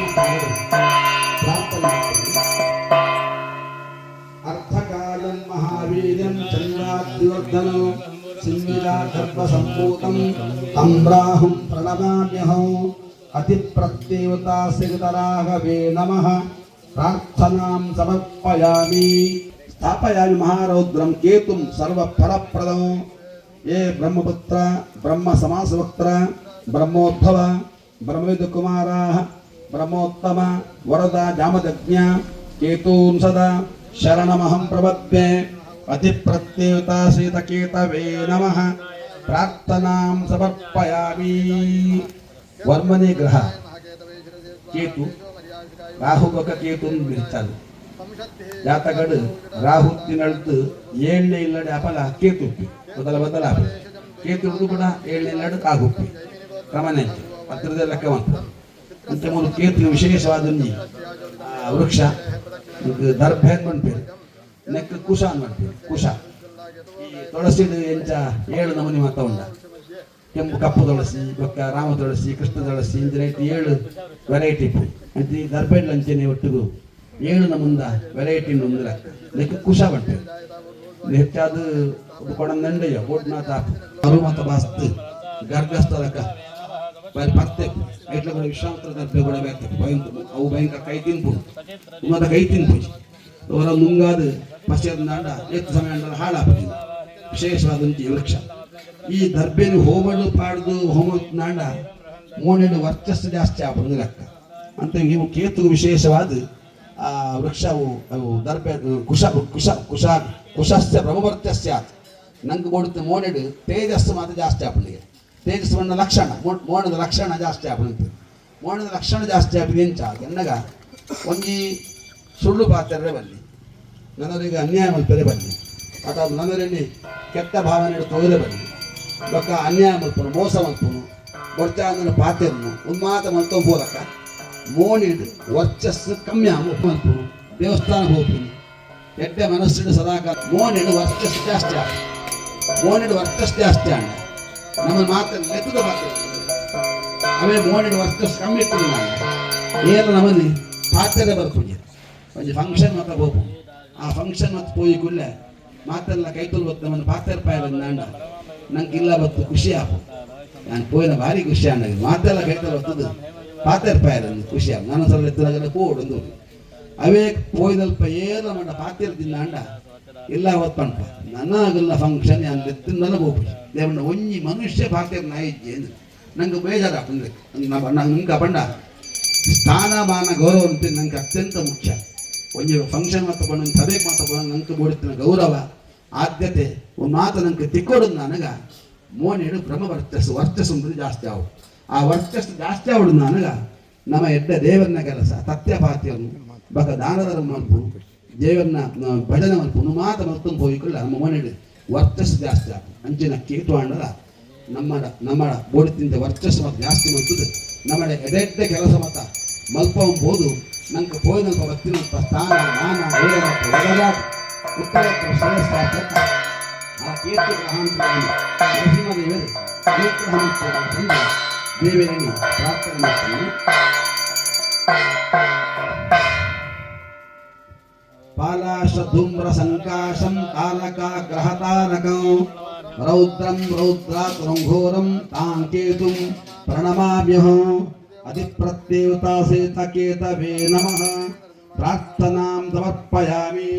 ಪ್ರಾರ್ಥನೆ ಮಾಡ್ತೇನೆ. ಅರ್ಧಕಾಯಂ ಮಹಾವೀರ್ಯಂ ಚಂದ್ರಾದ್ರಿವರ್ಧನೋ ಸಿಂಹಿಜಾಗರ್ಭಸಂಭೂತಂ तं ರಾಹುಂ ಪ್ರಣಮಾಮ್ಯಹಂ. ಅತಿಪ್ರತ್ಯೇವತಾ ಸಿಗತರಾಘವೇ ನಮಃ. ಪ್ರಾರ್ಥನಾಂ ಸಮರ್ಪಯಾಮಿ. ಸ್ಥಾಪಯಾಮಿ ಮಹಾರೌದ್ರಂ ಕೇತುಂ ಸರ್ವಫಲಪ್ರದಂ. ಯೇ ಬ್ರಹ್ಮಪುತ್ರ ಬ್ರಹ್ಮ ಸಮಾಸವಕ್ತ್ರ ಬ್ರಹ್ಮೋದ್ಭವ ಬ್ರಹ್ಮವಿದ್ ಕುಮಾರಾಃ ಬ್ರಹ್ಮೋತ್ತಮ ವರದ ಜಾಮದಜ್ಞ ಕೇತೂನ್ ಸದಾ ಶರಣಮಹಂ ಪ್ರಪದ್ಯೆ. ಅತಿಪ್ರತ್ಯೇತಾಸೀತಕೇತವೇ ನಮಃ. ಪ್ರಾರ್ಥನಾಂ ಸಮರ್ಪಯಾಮಿ. ವರ್ಮನೆ ಗ್ರಹ ಕೇತು. ರಾಹು ಬೊಕ ಕೇತು ಬಿರ್ಚಾಲು ಜಾತಕಡು ರಾಹು ತಿನಳ್ದು ಏಳನೇ ಇಲ್ಲಡೆ ಅಪಲ ಕೇತು ಉಪ್ಪಿ ಬದಲ ಬದಲ ಕೇತು ಹಿಡಿದು ಕೂಡ ಏಳನೇ ಇಲ್ಲಡೆ ರಾಹು ಉಪ್ಪಿ ಕ್ರಮನೆ ಪತ್ರದ ಲೆಕ್ಕ ಮಾಡ್ತಾರೆ. ಅಂಚ ಮೂಲು ಕೇತು ವಿಶೇಷವಾದ ಒಂಜಿ ವೃಕ್ಷ ದರ್ಭೆ ಪನ್ಪೆರ್, ನೆಕ್ ಕುಶ ಪನ್ಪೆರ್. ಕುಶ ಈ ತುಳಸಿಡ್ ಎಂಚ 7 ನಮೂನಿ ಮಾತ ಉಂಡ, ಕೆಂಪು ಕಪ್ಪು ತುಳಸಿ, ಬೊಕ್ಕ ರಾಮ ತುಳಸಿ, ಕೃಷ್ಣ ತುಳಸಿ, ಇಂಚಿನ 7 ವೆರೈಟಿ ಇಪ್ಪು. ಅಂಚ ಈ ದರ್ಬೆಡ್ಲ ಅಂಚನೆ ಒಟ್ಟುಗು 7 ನಮೂಂದ ವೆರೈಟಿ ಉಂಡು ಲೆಕ್ಕ. ನೆಕ್ ಕುಶ ಪನ್ಪೆರ್. ಹೆಚ್ಚಾದ ಕೊಡಂದಂಡೆಯ ಬೋಟ್ನಾಥ ಅರುಮತ ಬಾಸ್ತ್ ಗರ್ಗಸ್ಥಲಕ ಬಾರಿ ಪತ್ತೆ ಐಟ್ಲ ಕೂಡ ವಿಶ್ವಾಮಿತ್ರ ದರ್ಬೆ ಕೂಡ ಬೇತೆ ಭಯಂಕರ, ಅವು ಭಯಂಕರ ಕೈ ತಿನ್ಪುಂಡು, ಉಮ್ಮದ ಕೈ ತಿನ್ಪುಜಿ. ಅವರ ನುಂಗಾದ ಪಶ್ಚಾತ್ ಎತ್ತು ಸಮಯ ಅಂಡಲ ಹಾಳಾಪುಜಿ. ವಿಶೇಷವಾದ ಒಂಜಿ ವೃಕ್ಷ ಈ ದರ್ಬೆನು. ಹೋಮಡು ಪಾಡ್ದು ಹೋಮ ನಾಂಡ ಮೋನೆಡು ವರ್ಚಸ್ಸು ಜಾಸ್ತಿ ಆಪುಂಡು ಲೆಕ್ಕ ಅಂತ. ಇವು ಕೇತು ವಿಶೇಷವಾದ ಆ ವೃಕ್ಷವು ಅವು ದರ್ಬೆ ಕುಶ ಕುಶ ಕುಶ ಕುಶಸ್ಯ ಬ್ರಹ್ಮವರ್ಚಸ್ಯಾತ್. ನಂಗೆ ಬೋಡುತ್ತೆ ಮೋನೆಡು ತೇಜಸ್ಸು ಮಾತ್ರ ಜಾಸ್ತಿ ಆಪುಂಡು. ತೇಜಸ್ಸು ಬಣ್ಣ ಲಕ್ಷಣ ಮೋಣದ ಲಕ್ಷಣ ಜಾಸ್ತಿ ಆಪುಂಡು. ಮೋಣದ ಲಕ್ಷಣ ಜಾಸ್ತಿ ಆಪಿದೆ ಎಂಚ ಎನ್ನಗ ಒಂಜಿ ಸುಳ್ಳು ಪಾತ್ರೆ ಬಲ್ಲಿ, ನನರಿಗೆ ಅನ್ಯಾಯ ಮಲ್ಪರೆ ಬಲ್ಲಿ, ಅಥವಾ ನನ್ನರಲ್ಲಿ ಕೆಟ್ಟ ಭಾವನೆ ತೋರೆ ಬಲ್ಲಿ, ಬೊಕ್ಕ ಅನ್ಯಾಯ ಮಲ್ಪನು, ಮೋಸ ಮಲ್ಪನು, ಬೊಡ್ಚಾಂದನ ಪಾತೆರ್ನು ಒಂದು ಮಾತ ಮಲ್ತೊ ಬೋಲಕ್ಕ ಮೋಣಿಡ್ ವರ್ಚಸ್ಸು ಕಮ್ಮಿ ಮಲ್ಪನು, ದೇವಸ್ಥಾನ ಹೋಗ್ತೀನಿ, ಎಡ್ಡೆ ಮನಸ್ಸಿಡು ಸದಾಕಾಲ ಮೋಣಿಡ್ ವರ್ಚಸ್ಸು ಜಾಸ್ತಿ ಆಗ, ಮೋಣಿಡ್ ವರ್ಚಸ್ಸು ಜಾಸ್ತಿ ಆಂಡ ನಮ್ಮ ಮಾತನ್ನು ಲೆತ್ತದ ಮಾತು ಅವೇ. ಮೋಣಿಡ್ ವರ್ಚಸ್ಸು ಕಮ್ಮಿ ಇತ್ತು ನಾನು ಏನು ನಮ್ಮಲ್ಲಿ ಪಾತ್ರೆ ಬರ್ಪುಜಿ. ಒಂಜಿ ಫಂಕ್ಷನ್ ಮಾತ ಹೋಗು, ಆ ಫಂಕ್ಷನ್ ಮತ್ತು ಪೋಯಿ ಕುಲ್ಲೆ ಮಾತೆಲ್ಲ ಕೈ ತುಲ್ ಬತ್ತು ನಮ್ಮನ್ನು ಪಾತ್ರೆ ಪಾಯ ಬಂದಾಂಡ ನಂಗೆ ಇಲ್ಲ ಬತ್ತು ಖುಷಿ ಆಪು. ನಾನು ಪೋಯಿನ ಭಾರಿ ಖುಷಿ ಆಂಡ ಮಾತೆಲ್ಲ ಕೈ ತುಲ್ ಬತ್ತದು ಪಾತ್ರೆ ಪಾಯ ಖುಷಿ ಆಪು. ನಾನು ಸಲ ಎತ್ತಲಾಗಲ್ಲ ಪೋಡು ಅವೇ ಪೋಯ್ದಲ್ಪ ಏನ ಮಂಡ ಪಾತ್ರೆ ತಿನ್ನಾಂಡ ಇಲ್ಲ ಅವತ್ತು ಪಂಪ ನನ್ನ ಆಗಲ್ಲ ಫಂಕ್ಷನ್ ನಾನು ಎತ್ತಿಂದಲ್ಲ ಹೋಗ್ಬಿಡಿ ದೇವಣ್ಣ ಒಂಜಿ ಮನುಷ್ಯ ಪಾತ್ರೆ ನಾಯಿಜ್ಜೆ ನಂಗೆ ಬೇಜಾರಾಪುಂಡು. ನಂಗೆ ಪಂಡ ಸ್ಥಾನಮಾನ ಗೌರವ ಅಂತ ನಂಗೆ ಅತ್ಯಂತ ಮುಖ್ಯ. ಒಂಜಿ ಫಂಕ್ಷನ್ ಮಾತ ಪಂಡ, ಒಂದು ಸಭೆಗೆ ಮಾತ ಪಂಡ ನಂಗೆ ಬೋಡಿತ್ತಿನ ಗೌರವ ಆದ್ಯತೆ ಒಂದು ಮಾತು ನಂಗೆ ತಿಕ್ಕೊಡು. ನನಗ ಮೋನೇಡು ಬ್ರಹ್ಮ ವರ್ಚಸ್ಸು ವರ್ಚಸ್ಸು ಅಂಬುದು ಜಾಸ್ತಿ ಆವು. ಆ ವರ್ಚಸ್ಸು ಜಾಸ್ತಿ ಆವಡು ನನಗ ನಮ್ಮ ಎಡ್ಡ ದೇವರನ್ನ ಕೆಲಸ ತತ್ಯಪಾತಿಯನ್ನು ಬಕ ದಾನಧರ್ಮ ಮಲ್ಪು, ದೇವರನ್ನ ಭಜನೆ ಮಲ್ಪು ಮಾತ ಮಲ್ತೊಂದು ಹೋಗಿಕೊಳ್ಳ ನಮ್ಮ ಮನೆಯಲ್ಲಿ ವರ್ಚಸ್ಸು ಜಾಸ್ತಿ ಆಪು. ಅಂಚಿನ ಕೇತು ಆಂಡಲ ನಮ್ಮ ನಮ್ಮ ಬೋಡಿತಿಂದ ವರ್ಚಸ್ಸು ಮಾತ ಜಾಸ್ತಿ ಮಲ್ತದು ನಮ್ಮ ಎಡೆಡ್ಡೆ ಕೆಲಸ ಮಾತ ಮಲ್ಪಂಬೋದು. ನಂಗೆ ಪೋಯಿನಲ್ಪ ಬತ್ತಿನಲ್ಪ ಸ್ಥಾನ ಮಾನ ಒದಗಾಟ ಉತ್ತರೋತ್ತರ ಶ್ರೇಯಸ್ಸ ಆ ಕೇತು ಗ್ರಹಾಂತರವನ್ನು ನರಸಿಂಹದೇವರು ಅನುಗ್ರಹ ಮಾಡ್ತಾರೆ ಅಂತಂದು ದೇವರಲ್ಲಿ ಪ್ರಾರ್ಥನೆ ಮಾಡ್ತೀನಿ. ಪಾಲಾಶ ಧೂಮ್ರ ಸಂಕಾಶಂ ತಾರಕಾಗ್ರಹತಾರಕಂ ರೌದ್ರಂ ರೌದ್ರಾತ್ ಘೋರಂ ತಾಂ ಕೇತುಂ ಪ್ರಣಮಾಮ್ಯಹಂ. ಅಧಿಪ್ರತ್ಯೇವತಾ ಕೇತವೇ ನಮಃ. ಪ್ರಾರ್ಥನಾಂ ಸಮರ್ಪಯಾಮಿ.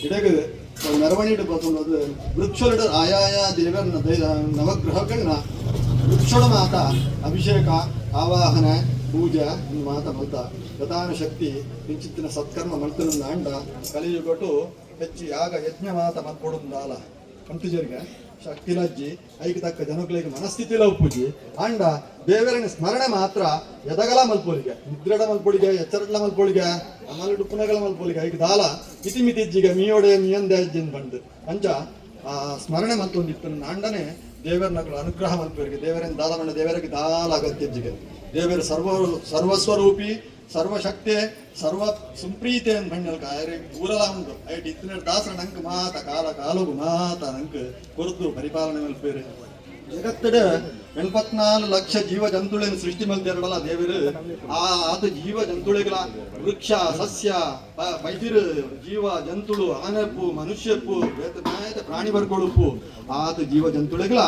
ಇಡಗ ಮೆರವಣಿಗೆ ಬರ್ತೊಂದು ವೃಕ್ಷಲುಡು ಆಯಾಯ ದೇವರನ್ನ ನವಗ್ರಹಗಳನ್ನ ವೃಕ್ಷಳ ಮಾತ ಅಭಿಷೇಕ, ಆವಾಹನೆ, ಪೂಜೆ ಮಾತ ಮಲ್ತ ಪ್ರಧಾನ ಶಕ್ತಿ ಇಂಚಿತ್ತಿನ ಸತ್ಕರ್ಮ ಮಲ್ತನ ಅಂಡ ಕಲಿಯುಗಟು ಹೆಚ್ಚು ಯಾಗ ಯಜ್ಞ ಮಾತ ಮಲ್ಪೊಡುಂದಾಲ ಕಂಟುಜರಿಗೆ ಶಕ್ತಿಲಜ್ಜಿ ಐಕ್ ತಕ್ಕ ಜನಗಳಿಗೆ ಮನಸ್ಥಿತಿಲ ಉಪ್ಪುಜಿ. ಅಂಡ ದೇವರನ ಸ್ಮರಣೆ ಮಾತ್ರ ಎದಗಲ ಮಲ್ಪೊಲಿಗೆ, ನಿದ್ರಡ ಮಲ್ಪೊಳಿಗೆ, ಎಚ್ಚರಡ್ಲ ಮಲ್ಪೊಳಿಗೆ, ಅಮಲ ಡುಪ್ಪುನಗಳ ಮಲ್ಪೊಲಿಗೆ ಐಕ್ ದಾಲ ಮಿತಿ ಮಿತಿಜ್ಜಿಗೆ ಮೀಯೋಡೆ ಮೀಯಂದೆ ಅಜ್ಜಿನ್ ಬಂದು ಅಂಚ ಆ ಸ್ಮರಣೆ ಮಲ್ತೊಂದಿತ್ತು ನಾಂಡನೆ ದೇವರನಗಳು ಅನುಗ್ರಹ ಮಲ್ಪರಿಗೆ ದೇವರನ್ನ ದಾಲ ಮಂಡ ದೇವರಿಗೆ ದಾಲ ಅಗತ್ಯಜ್ಜಿಗೆ. ದೇವರು ಸರ್ವ ಸರ್ವಸ್ವರೂಪಿ, ಸರ್ವಶಕ್ತೆ, ಸರ್ವ ಸುಪ್ರೀತೆ ಅಂತ ಬಂಡಲ್ಕ ಆಯರೆ ಊರಲ ಉಂಡು ಐಟ್ ಇತ್ತಿನ ದಾಸರ ನಂಕ್ ಮಾತ ಕಾಲ ಕಾಲಗು ಮಾತ ನಂಕ್ ಕೊರತು ಪರಿಪಾಲನೆ ಮಲ್ಪೇರು. ಜಗತ್ತಡ 84 ಲಕ್ಷ ಜೀವ ಜಂತುಗಳನ್ನು ಸೃಷ್ಟಿ ಮಲ್ತೆರಡಲ್ಲ ದೇವರು. ಆ ಆತ ಜೀವ ಜಂತುಳಿಗಳ, ವೃಕ್ಷ, ಸಸ್ಯ, ಪೈದಿರು, ಜೀವ ಜಂತುಳು, ಆನೆಪ್ಪು, ಮನುಷ್ಯಪ್ಪು, ಬೇತೆ ಬೇತೆ ಪ್ರಾಣಿ ವರ್ಗೊಳುಪ್ಪು, ಆತ ಜೀವ ಜಂತುಳಿಗಳ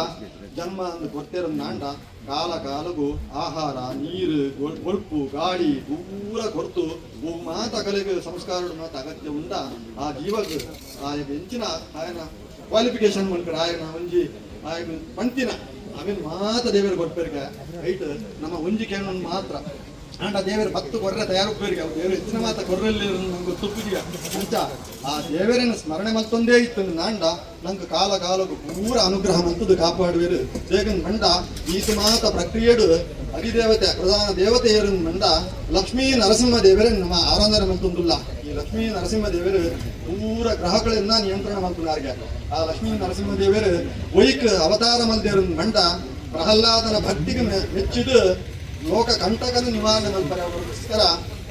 ಜನ್ಮ ಅಂದ್ ಕೊಡ್ತೇರ ನಾಂಡ ಕಾಲ ಕಾಲಗು ಆಹಾರ, ನೀರು, ಕೊಳ್ಪು, ಗಾಳಿ ಪೂರ ಕೊರ್ತು ಮಾತ ಕಲೆಗೆ ಸಂಸ್ಕಾರ ಮಾತ ಅಗತ್ಯ ಉಂಡ. ಆ ಜೀವಗ್ ಆ ಎಂಚಿನ ಆಯನ ಕ್ವಾಲಿಫಿಕೇಶನ್ ಮನ್ಕಡೆ, ಆಯನ ಒಂಜಿ ಆಯನ ಪಂತಿನ ಅವಿನ್ ಮಾತ ದೇವರು ಕೊಟ್ಪೇರ್ಗೆ. ರೈಟ್, ನಮ್ಮ ಒಂಜಿ ಕೇಳ್ ಮಾತ್ರ. ಆಂಡ ದೇವರು 10 ಕೊರ್ರೆ ತಯಾರುಪ್ಪೇರಿಗೆ. ಅವು ದೇವರು ಹೆಚ್ಚಿನ ಮಾತ ಕೊರ್ರಲ್ಲಿ ನಂಗೆ ತುಪ್ಪಿದೀಗ. ಅಂಚ ಆ ದೇವರನ್ನು ಸ್ಮರಣೆ ಮಲ್ತೊಂದೇ ಇತ್ತು ನಾಂಡ ನಂಗೆ ಕಾಲ ಕಾಲಕ್ಕೂ ಪೂರ ಅನುಗ್ರಹ ಮಂತದ್ದು ಕಾಪಾಡುವೇರು. ದೇಗನ್ ಮಂಡ ಈತ ಮಾತ ಪ್ರಕ್ರಿಯೆಡು ಅಧಿದೇವತೆ, ಪ್ರಧಾನ ದೇವತೆಯರು ಮಂಡ ಲಕ್ಷ್ಮೀ ನರಸಿಂಹ ದೇವರನ್ನು ನಮ್ಮ ಆರಾಧನೆ ಮಲ್ತೊಂದುಲ್ಲ. ಈ ಲಕ್ಷ್ಮೀ ನರಸಿಂಹ ದೇವರು ಪೂರ ಗ್ರಹಗಳನ್ನ ನಿಯಂತ್ರಣ ಮಲ್ಪುನಾರ್ಗೆ. ಆ ಲಕ್ಷ್ಮೀ ನರಸಿಂಹ ದೇವರು ಒಯ್ಕ್ ಅವತಾರ ಮಲ್ದೇರು ಮಂಡ ಪ್ರಹ್ಲಾದನ ಭಕ್ತಿಗೆ ಮೆಚ್ಚಿದು ಲೋಕ ಕಂಟಕನ ನಿವಾರಣೆ ಮಲ್ಪರೆಗೋಸ್ಕರ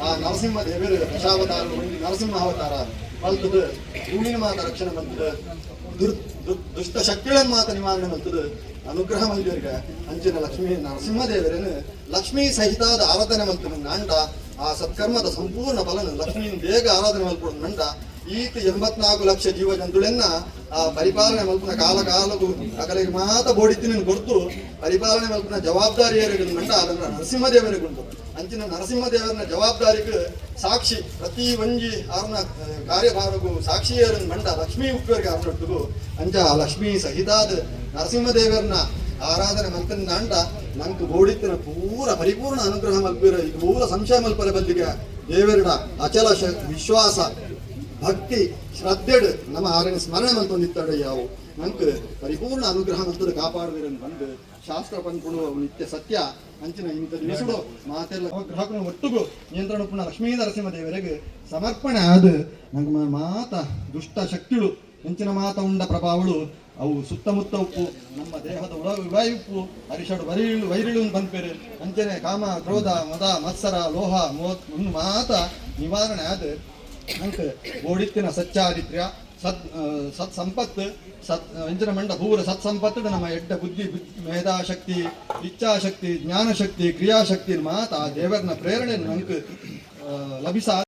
ಆ ನರಸಿಂಹ ದೇವರು ದಶಾವತಾರ ಒಂದು ನರಸಿಂಹ ಅವತಾರ ಮಲ್ತದು, ಭೂಮಿನ ಮಾತ ರಕ್ಷಣೆ ಮಲ್ತದು, ದುರ್ ದು- ದುಷ್ಟ ಶಕ್ತಿಗಳನ್ನು ಮಾತ ನಿವಾರಣೆ ಮಲ್ತದು ಅನುಗ್ರಹ ಮಲ್ದೇರ್ಗೆ. ಅಂಚಿನ ಲಕ್ಷ್ಮೀ ನರಸಿಂಹ ದೇವರನ್ನು ಲಕ್ಷ್ಮೀ ಸಹಿತಾದ ಆರಾಧನೆ ಮಲ್ತನ ನಾಂಡ ಆ ಸತ್ಕರ್ಮದ ಸಂಪೂರ್ಣ ಫಲನ ಲಕ್ಷ್ಮೀ ಬೇಗ ಆರಾಧನೆ ಮಲ್ಪಡು ಮಂಡ ಈತ 84 ಲಕ್ಷ ಜೀವ ಜಂತುಳೆನ್ನ ಆ ಪರಿಪಾಲನೆ ಮಲ್ಪುನ ಕಾಲ ಕಾಲಗೂ ಅಕಲಿಗೆ ಮಾತ ಬೋಡಿತ್ತಿನ ಕೊಡ್ತು ಪರಿಪಾಲನೆ ಮಲ್ಪುನ ಜವಾಬ್ದಾರಿ ಮಂಡ ಅದನ್ನ ನರಸಿಂಹದೇವರಿಗುಂಟು. ಅಂಚಿನ ನರಸಿಂಹದೇವರನ ಜವಾಬ್ದಾರಿಗೆ ಸಾಕ್ಷಿ, ಪ್ರತಿ ಒಂಜಿ ಆರ್ನ ಕಾರ್ಯಭಾರಗು ಸಾಕ್ಷಿಯರನ್ ಮಂಡ ಲಕ್ಷ್ಮೀ ಉಪ್ಪರಿಗೆ ಆರ್ನೊಟ್ಟುಗು. ಅಂಚ ಆ ಲಕ್ಷ್ಮೀ ಸಹಿತಾದ ನರಸಿಂಹದೇವರನ್ನ ಆರಾಧನೆ ಮಲ್ತನ ನಾಂಡ ನಂಗೆ ಬೋಡಿತ್ತಿನ ಪೂರ ಪರಿಪೂರ್ಣ ಅನುಗ್ರಹ ಮಲ್ಪಿರ. ಈಗ ಪೂರ ಸಂಶಯ ಮಲ್ಪರ ಬಲ್ಲಿಗೆ ದೇವರಡ ಅಚಲ ವಿಶ್ವಾಸ, ಭಕ್ತಿ, ಶ್ರದ್ಧೆಡ್ ನಮ್ಮ ಆರನ ಸ್ಮರಣೆ ಮಲ್ತೊಂದಿತ್ತಾಡ ಯಾವು ನಂಗೆ ಪರಿಪೂರ್ಣ ಅನುಗ್ರಹ ಮಲ್ತದ ಕಾಪಾಡುವಿರನ್ ಬಂದು ಶಾಸ್ತ್ರ ಪನ್ಪುಣು ನಿತ್ಯ ಸತ್ಯ. ಅಂಚಿನ ಇಂಥ ದಿವಸಡು ಮಾತೆಲ್ಲ ಗ್ರಹಕನ ಒಟ್ಟುಗು ನಿಯಂತ್ರಣ ಪುಣ ಲಕ್ಷ್ಮೀ ನರಸಿಂಹ ದೇವರಿಗೆ ಸಮರ್ಪಣೆ ಆದ ನಂಗೆ ಮಾತ ದುಷ್ಟ ಶಕ್ತಿಳು ಎಂಚಿನ ಮಾತ ಉಂಡ ಪ್ರಭಾವಳು ಅವು ಸುತ್ತಮುತ್ತ ಉಪ್ಪು, ನಮ್ಮ ದೇಹದ ಒಳ ಉಪ್ಪು, ಅರಿಷಡು ವೈರಿಳು ವೈರಿಳು ಬಂದ್ಪೇರು. ಅಂಚನೆ ಕಾಮ, ಕ್ರೋಧ, ಮದ, ಮತ್ಸರ, ಲೋಹ, ಮೋ ಮಾತ ನಿವಾರಣೆ ಆದ ನಂಗೆ ಓಡಿತ್ತಿನ ಸಚ್ಚಾರಿತ್ರ್ಯ, ಸತ್ ಸತ್ ಸಂಪತ್ತು, ಸತ್ ಎಂಚಿನ ಮಂಡ ಪೂರ ಸತ್ ಸಂಪತ್ತು, ನಮ್ಮ ಎಡ್ಡ ಬುದ್ಧಿ, ಮೇಧಾಶಕ್ತಿ, ಇಚ್ಛಾಶಕ್ತಿ, ಜ್ಞಾನಶಕ್ತಿ, ಕ್ರಿಯಾಶಕ್ತಿ ಮಾತ ಆ ದೇವರನ ಪ್ರೇರಣೆ ನಂಗೆ ಲಭಿಸ.